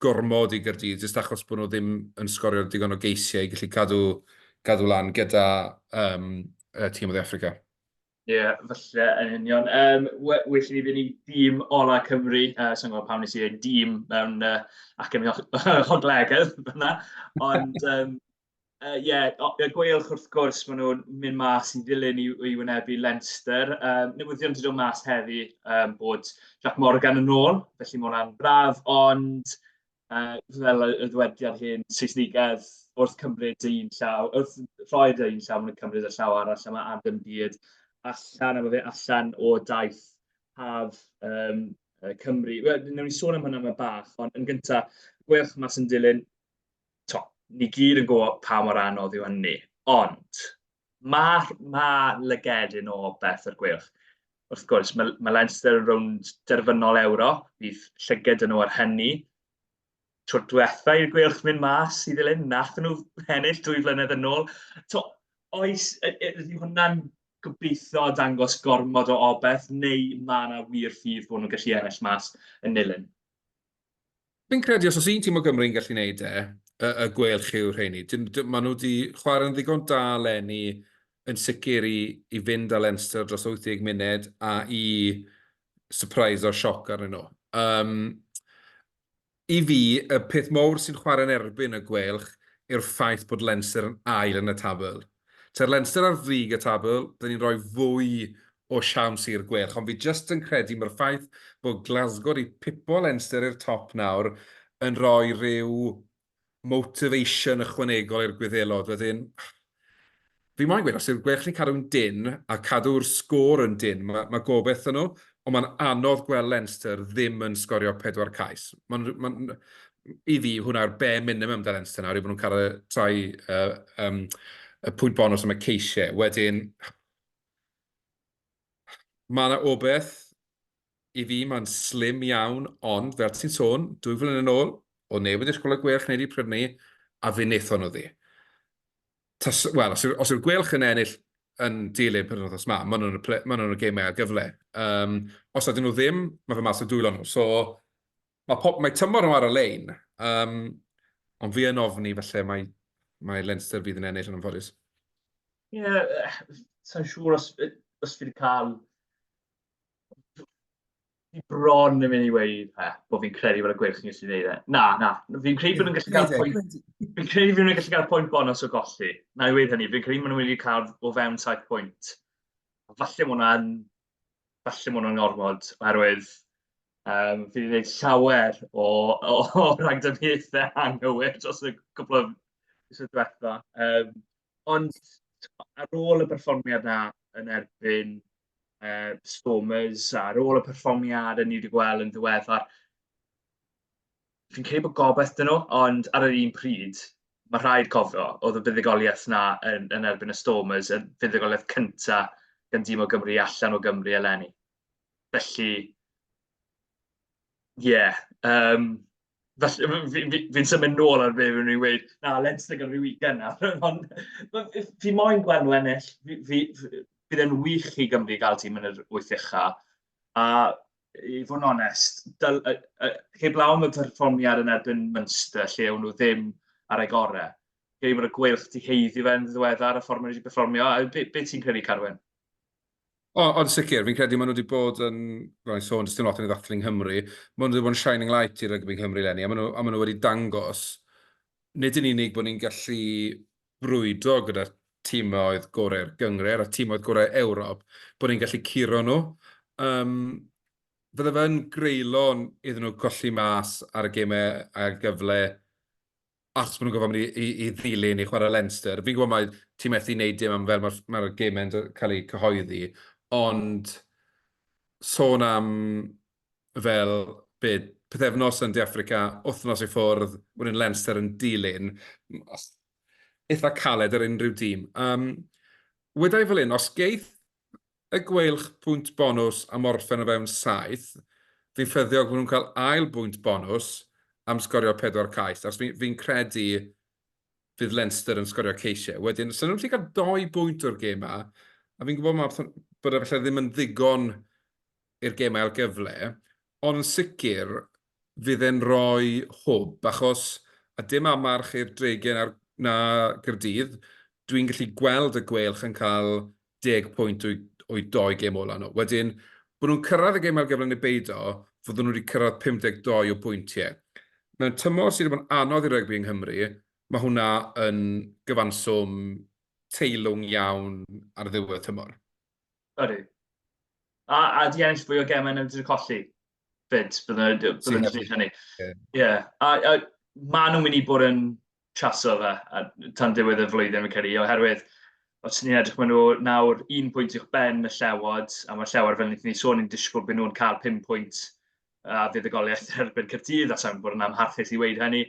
gormod i Gaerdydd, jyst achos bod nhw ddim yn sgorio digon o geisiau i gallu cadw, cadw lan gyda um, y tîm o Dde Affrica. Ie, yeah, falle yn union. Um, well i ni fynd i dîm ola Cymru. Sa'n gwybod pam nes i ddweud dîm mewn acen hoglegedd fyna. Ond um, yeah, y Gweilch wrth gwrs, maen nhw'n mynd mas i ddilyn i, i wynebu Leinster. Newyddion wedi dod mas heddi bod Jack Morgan yn ôl, felly mae hwnna'n braf, ond fel y ddywediad hen Saesnigaidd, wrth cymryd un llaw, wrth rhoi dy un llaw, maen nhw'n cymryd y llaw arall, a mae Adam Beard allan, a mae fe allan o daith haf Cymru. Wel, wnawn ni sôn am hwnna mewn bach, ond yn gyntaf, Gweilch mas yn dilyn, to, ni gyd yn gwybod pa mor anodd yw hynny, ond mae, ma lygedyn o beth o'r Gweilch. Wrth gwrs, mae, mae Leinster yn rownd derfynol Ewrop, bydd llyged yn nhw ar hynny. Tro diwetha i'r Gweilch mynd mas i ddilyn, nath nhw ennill 2 flynedd yn ôl. To, oes, ydy hwnna'n gobeithio dangos gormod o obaith, neu mae yna wir ffydd bod nhw'n gallu ennill mas yn Nulyn? Fi'n credu os oes un tîm o Gymru'n gallu gwneud e, y, y Gweilch yw'r rheini. Maen nhw wedi chwarae'n ddigon da leni yn sicr i, i fynd â Leinster dros 80 munud a i surprise o sioc arnyn nhw. I fi, y peth mawr sy'n chwarae'n erbyn y Gweilch yw'r ffaith bod Leinster yn ail yn y tabl. Tae'r Leinster ar frig y tabl, bydden ni'n rhoi fwy o siawns i'r Gweilch, ond fi jyst yn credu mae'r ffaith bod Glasgow wedi pipo Leinster i'r top nawr yn rhoi rhyw motivation ychwanegol i'r Gwyddelod. Wedyn, fi moyn gweud, os yw'r Gweilch yn cadw'n dynn a cadw'r sgôr yn dynn, mae, mae gobeith 'da nhw, ond mae'n anodd gweld Leinster ddim yn sgorio pedwar cais. Mae'n, ma, i fi, hwnna'r bare minimum 'da Leinster nawr, yw bod nhw'n cael y trai, um, y pwynt bonus am y ceisiau. Wedyn, mae yna obeith, i fi mae'n slim iawn, ond fel ti'n sôn, 2 flynedd yn ôl, oedd neb wedi disgwyl y Gweilch wneud i prynu, a fe wnaethon nhw ddi. Tas, wel, os, os yw'r Gweilch yn ennill yn dilyn penwythnos 'ma, maen nhw'n y, maen nhw'n y gemau ar gyfle. Um, os ydyn nhw ddim, mae fe mas o dwylo nhw. So, mae, pop, mae tymor nhw ar y lein, um, ond fi yn ofni felly mae, mae Leinster fydd yn ennill yn anffodus. Ie, yeah, sa'n siŵr os, os fi wedi cael Fi bron yn mynd i weud e, bod fi'n credu bod y Gweilch yn gallu gwneud e. Na, na. Fi'n credu bod nhw'n gallu cael pwynt... Fi'n credu bod nhw'n gallu cael pwynt bonus o golli. Na i weud hynny, fi'n credu bod nhw'n wedi cael o fewn 7 pwynt. Falle bod hwnna'n... Falle bod hwnna'n ormod, oherwydd um, fi wedi gwneud llawer o, o, o ragdybiaethau anghywir dros y cwpl o misoedd diwetha. Um, ond ar ôl y perfformiad na yn erbyn uh, Stormers, ar ôl y perfformiad ni wedi gweld yn ddiweddar, fi'n credu bod gobaith dyn nhw, ond ar yr un pryd, mae rhaid cofio, oedd y fuddugoliaeth na yn, yn erbyn y Stormers, y fuddugoliaeth cynta gan dîm o Gymru allan o Gymru eleni. Felly, ie, yeah, um, Felly, fi'n fi, fi symud nôl ar be fi'n weud. Na, Leinster gyda fi weekend nawr. Ond fi moyn gweld nhw ennill. Fi, fi, bydd e'n wych i Gymru gael tîm yn yr wyth ucha. A i fod yn onest, dyl, uh, uh, heblaw am y perfformiad yn erbyn Munster, lle o'n nhw ddim ar ei gorau. Credu bod y Gweilch 'di haeddu fe'n ddiweddar y ffordd maen nhw wedi perfformio. A be, be ti'n credu, Carwyn? O, ond sicr, fi'n credu maen nhw wedi bod yn, fel ni'n sôn, does dim lot yn ei ddathlu yng Nghymru, maen nhw wedi bod yn shining light i rygbi Nghymru eleni, a maen nhw, a maen nhw wedi dangos, nid yn unig bod ni'n gallu brwydro gyda timoedd gorau'r gynghrair a timoedd gorau Ewrop, bod ni'n gallu curo nhw. Um, fydde fe'n greulon iddyn nhw colli mas ar y gemau a'r gyfle achos maen nhw'n gorfod mynd i, i, i ddilyn i chwarae Leinster. Fi'n gwybod mai ti methu wneud dim am fel mae'r mae gemau'n cael eu cyhoeddi, ond sôn am fel be, pythefnos yn De Affrica, wythnos i ffwrdd, wedyn Leinster yn dilyn, eitha caled ar unrhyw dîm. Um, Weda i fel hyn, os geith y Gweilch pwynt bonws am orffen o fewn saith, fi'n ffyddiog bod nhw'n cael ail bwynt bonws am sgorio pedwar cais, achos fi'n fi credu fydd Leinster yn sgorio ceisiau. Wedyn, os nhw'n gallu cael doi bwynt o'r gêm 'ma, a fi'n gwybod ma' bod e falle ddim yn ddigon i'r gêm ail gyfle, ond yn sicr fydd e'n rhoi hwb, achos, a dim amarch i'r Dreigiau na'r, na Gaerdydd, dwi'n gallu gweld y Gweilch yn cael deg pwynt o'u, o'u doi gêm ola nhw. Wedyn, bod nhw'n cyrraedd y gêm ail gyfle neu beido, fydden nhw wedi cyrraedd 52 o bwyntiau. Mewn tymor sydd wedi bod yn anodd i rygbi yng Nghymru, mae hwnna yn gyfanswm teilwng iawn ar ddiwedd tymor. Ydy. A, a di ennill fwy o gemau na wedi colli. Fyd, bydden nhw'n gwneud hynny. Ie. Yeah. A, a maen nhw'n mynd i bod yn chaso fe a, tan diwedd y flwyddyn, fi'n credu, oherwydd os ni'n edrych, maen nhw nawr un pwynt uwch ben y Llewod, a mae'r Llewod, fel wnaethon ni sôn, ni'n disgwyl bod nhw'n cael 5 pwynt a fuddugoliaeth erbyn Caerdydd, a sa'n bod yn amharchus i weud hynny.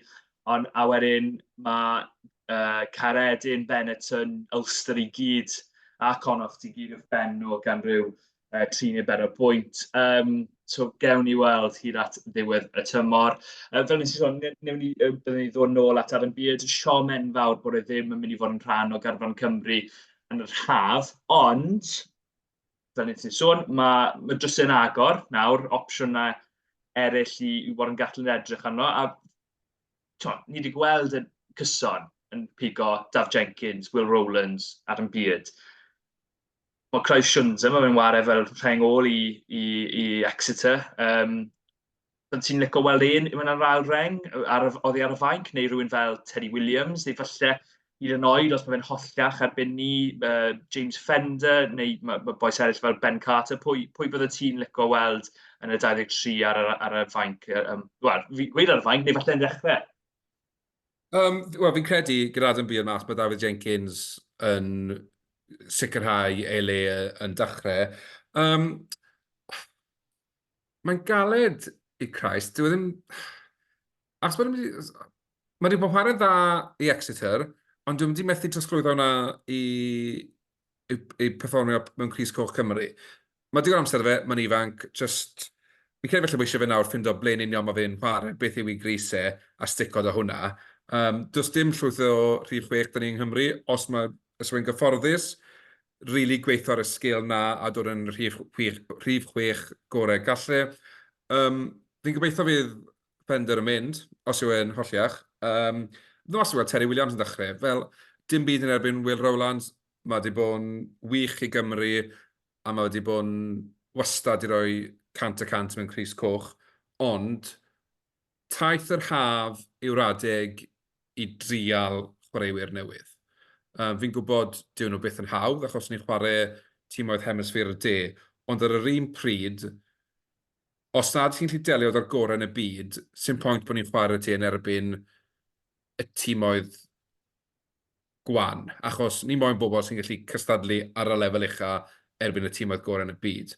Ond a wedyn mae uh, Caeredin, Benetton, Ulster i gyd, a Connacht i gyd wrth ben nhw gan ryw uh, 3 neu 4 bwynt. Um, so gewn ni weld hyd at ddiwedd y tymor. Uh, fel nes i sôn, newn ni, uh, byddwn ni ddod nôl at Adam Beard, siom enfawr bod e ddim yn mynd i fod yn rhan o garfan Cymru yn yr haf, ond fel nes i sôn, mae, mae drysau'n agor nawr, opsiynau eraill i, i Warren Gatland edrych arno, a to, ni wedi gweld yn cyson yn pigo Daf Jenkins, Will Rowlands, Adam Beard. Mae Christ Shunza, mae fe'n ware fel rheng ôl i, i, i Exeter. Um, Bydd ti'n licio weld un yn yr ail reng ar, oddi ar y fainc, neu rhywun fel Teddy Williams, neu falle hyd yn oed os mae fe'n holliach erbyn ni, uh, James Fender, neu mae, mae bois eraill fel Ben Carter, pwy, pwy bydde ti'n licio weld yn y 23 ar, ar, ar y fainc? Um, Wel, fi gweud ar y fainc, neu falle yn dechrau. Um, Wel, fi'n credu gyda Adam Beard mas, mae David Jenkins yn sicrhau ei le yn dechrau. Um, Mae'n galed i Christ, dyw e ddim... Achos mae wedi... Mae wedi bod yn chwarae'n dda i Exeter, ond dyw e ddim wedi methu trosglwyddo hwnna i, i, i perfformio mewn crys coch Cymru. Mae digon amser fe, mae'n ifanc, just... Fi'n credu falle bod eisiau fe nawr ffindo ble'n union mae fe'n chwarae, beth yw ei grys e, a stico 'da hwnna. Does dim llwyth o rhif 6 'da ni yng Nghymru, os mae os yw'n gyfforddus, rili gweithio ar y sgil 'na a dod yn rhif rhif 6 gorau galle. Fi'n gobeithio fydd Fender yn mynd, os yw e'n holliach. Ddim wastad gweld Terry Williams yn dechrau, fel dim byd yn erbyn Will Rowlands, mae 'di bod yn wych i Gymru, a mae wedi bod yn wastad i roi 100% mewn crys coch, ond taith yr haf yw'r adeg i drial chwaraewyr newydd. Fi'n gwybod dyw nhw byth yn hawdd achos ni'n chwarae timoedd hemisffer y de, ond ar yr un pryd, os nad ti'n gallu delio 'da'r gorau yn y byd, 'sim point bod ni'n chwarae ti yn erbyn y timoedd gwan, achos ni moyn bobl sy'n gallu cystadlu ar y lefel ucha erbyn y timoedd gorau yn y byd.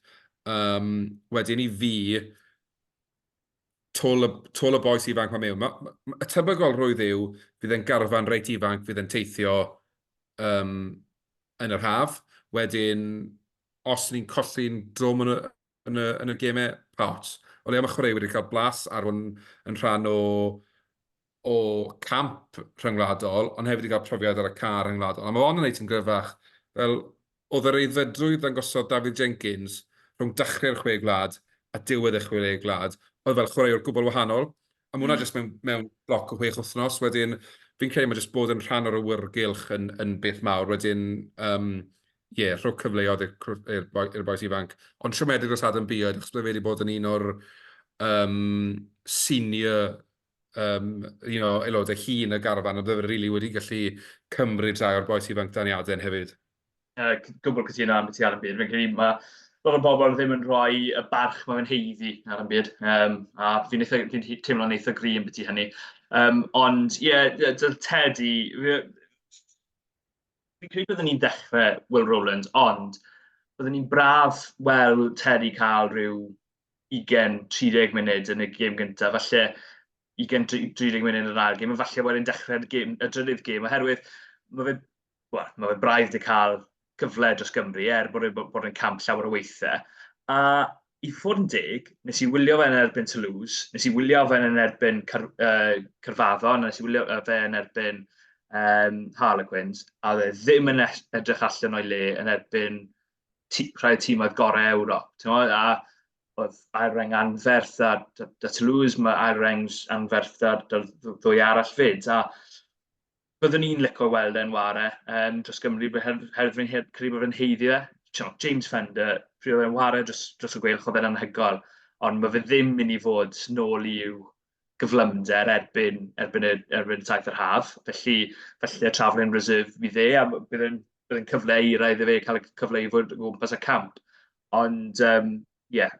Wedyn i fi, tôl y, tôl y bois ifanc ma mewn. Ma, ma, y tebygolrwydd yw fydd e'n garfan reit ifanc fydd e'n teithio um, yn yr haf. Wedyn, os ni'n colli'n drwm yn y, yn y, yn y gemau, pa ots. O leia mae chwaraewyr wedi cael blas ar hwn yn rhan o, o camp rhyngwladol, ond hefyd i gael profiad ar y car rhyngwladol. A mae hon yn neud ti'n gryfach. Fel, oedd yr aeddfedrwydd ddangosodd Dafydd Jenkins rhwng dechrau'r Chwe Gwlad a diwedd y Chwe Gwlad, oedd fel chwaraewr gwbl wahanol. A mae hwnna jyst mewn, mewn bloc o 6 wythnos. Wedyn, fi'n credu mae jyst bod yn rhan o'r awyrgylch yn, yn beth mawr. Wedyn, um, ie, yeah, rhowch cyfleoedd i'r i'r bois ifanc. Ond siomedig dros Adam Beard, achos bydde fe wedi bod yn un o'r um, senior um, you know, aelodau hŷn y garfan, a bydde fe rili wedi gallu cymryd rhai o'r bois ifanc dan ei aden hefyd. Gwbl cytuno am beth Adam Beard. Fi'n credu mae lot o bobl ddim yn rhoi y barch mae fe'n haeddu Adam Beard. A fi'n eitha, fi'n teimlo'n eitha gry am beth hynny. Ond ie, yeah, Teddy, fi'n credu byddwn ni'n dechrau Will Rowlands, ond byddwn ni'n braf weld Teddy cael rhyw 20-30 munud yn y gêm gyntaf, falle 20-30 munud yn yr ail gêm, a falle wedyn dechrau'r gêm, y drydydd gêm, oherwydd mae fe, wel, mae fe braidd wedi cael cyfle dros Gymru, er bod e'n bod yn camp llawer o weithiau. A i fod yn deg, nes i wylio fe yn erbyn Toulouse, nes i wylio fe yn erbyn Car Caerfaddon, nes i wylio fe yn erbyn Harlequins, a oedd e ddim yn edrych allan o'i le yn erbyn rhai o tîmoedd gorau Ewrop. Timod? A oedd ail reng anferth ar da Toulouse, mae ail reng anferth ar da'r ddwy arall fyd. A byddwn i'n licio weld e'n ware dros Gymru, herwydd fi'n credu bod fe'n haeddu e. James Fender, pryd oedd e'n ware dros y Gweilch, oedd e'n anhygoel, ond mae fe ddim mynd i fod nôl i'w gyflymder erbyn y, erbyn taith yr haf. Felly, felly y travelling reserve fydd e, a bydd e'n bydd e'n cyfle eira iddo fe cael y cyfle i fod o gwmpas y camp. Ond, ie, yeah,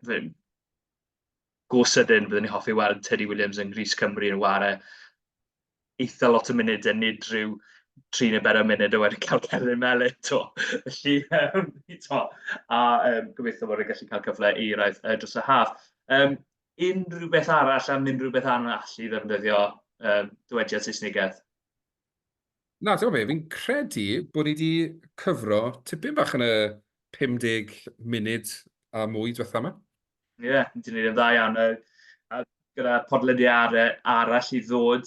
go sydyn byddwn ni'n hoffi weld Teddy Williams yng nghrys Cymru yn ware eitha lot o munudau, nid rhyw 3 neu 4 munud o wedi cael cerdyn melyn 'to. Felly, to, a gobeithio bod e'n gallu cael cyfle euraidd dros y haf. Unrhyw beth arall am unrhyw beth arall i ddefnyddio dywediad Saesnigaidd? Na, ti'n gwybod be, fi'n credu bod ni 'di cyfro tipyn bach yn y 50 munud a mwy diwetha 'ma. Ie, yeah, ni 'di gwneud yn dda iawn. A gyda podlediadau arall i ddod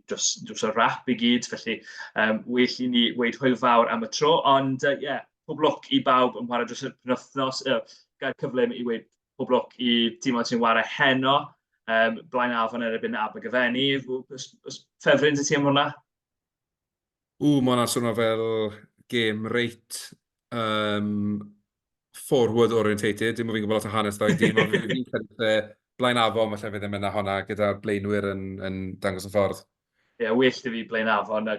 dros y rap i gyd, felly well i ni weud hwyl fawr am y tro. Ond ie, yeah, pob lwc i bawb yn chwarae dros y penwythnos. Gael cyfle i weud pob lwc i tîmoedd sy'n chwarae heno. Blaenafon yn erbyn Abergavenny. Oes ffefryn 'da ti am hwnna? Ww, mae hwnna'n swnio fel gêm reit forward orientated. Dim bod fi'n gwybod lot o hanes ddau dîm, ond fi'n credu lle Blaenafon falle fydd yn mynd â hwnna gyda'r blaenwyr yn, yn dangos y ffordd. Ie, yeah, well 'da fi Blaenafon.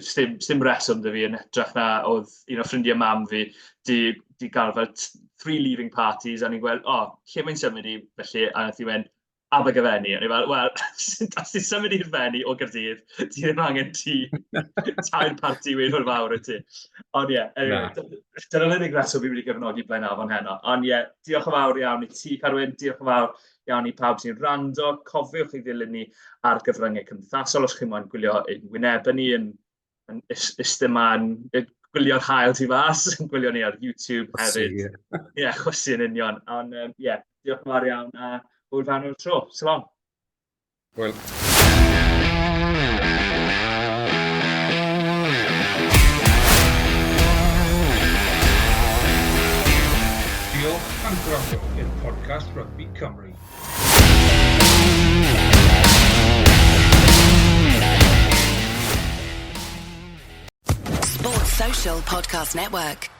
Sdim reswm 'da fi yn hytrach na oedd un o ffrindiau mam fi 'di, 'di gael fel three leaving parties, a ni'n gweld, o, oh, lle mae'n symud i, felly, a nath i mynd, Abergavenny. O'n i fel, wel, os ti'n symud i'r Fenni o Gaerdydd, ti ddim angen ti tair parti weud hwyl fawr i ti. Ond ie, yeah, anyway, dyna'r unig reswm fi wedi gefnogi Blaenafon heno. Ond ie, yeah, diolch yn fawr iawn i ti, Carwyn, diolch yn fawr iawn i pawb sy'n rando. Cofiwch i ddilyn ni ar gyfryngau cymdeithasol os chi'n moyn gwylio ein wynebau ni yn yn iste 'ma yn gwylio'r haul tu fas, yn gwylio ni ar YouTube hefyd. Ie, yeah, chwysu yn union. Ond ie, yeah, diolch yn fawr iawn a hwyl fawr am y tro. Shalom. Hwyl. Diolch am gwrando i'r podcast Rygbi Cymru. Sports Social Podcast Network.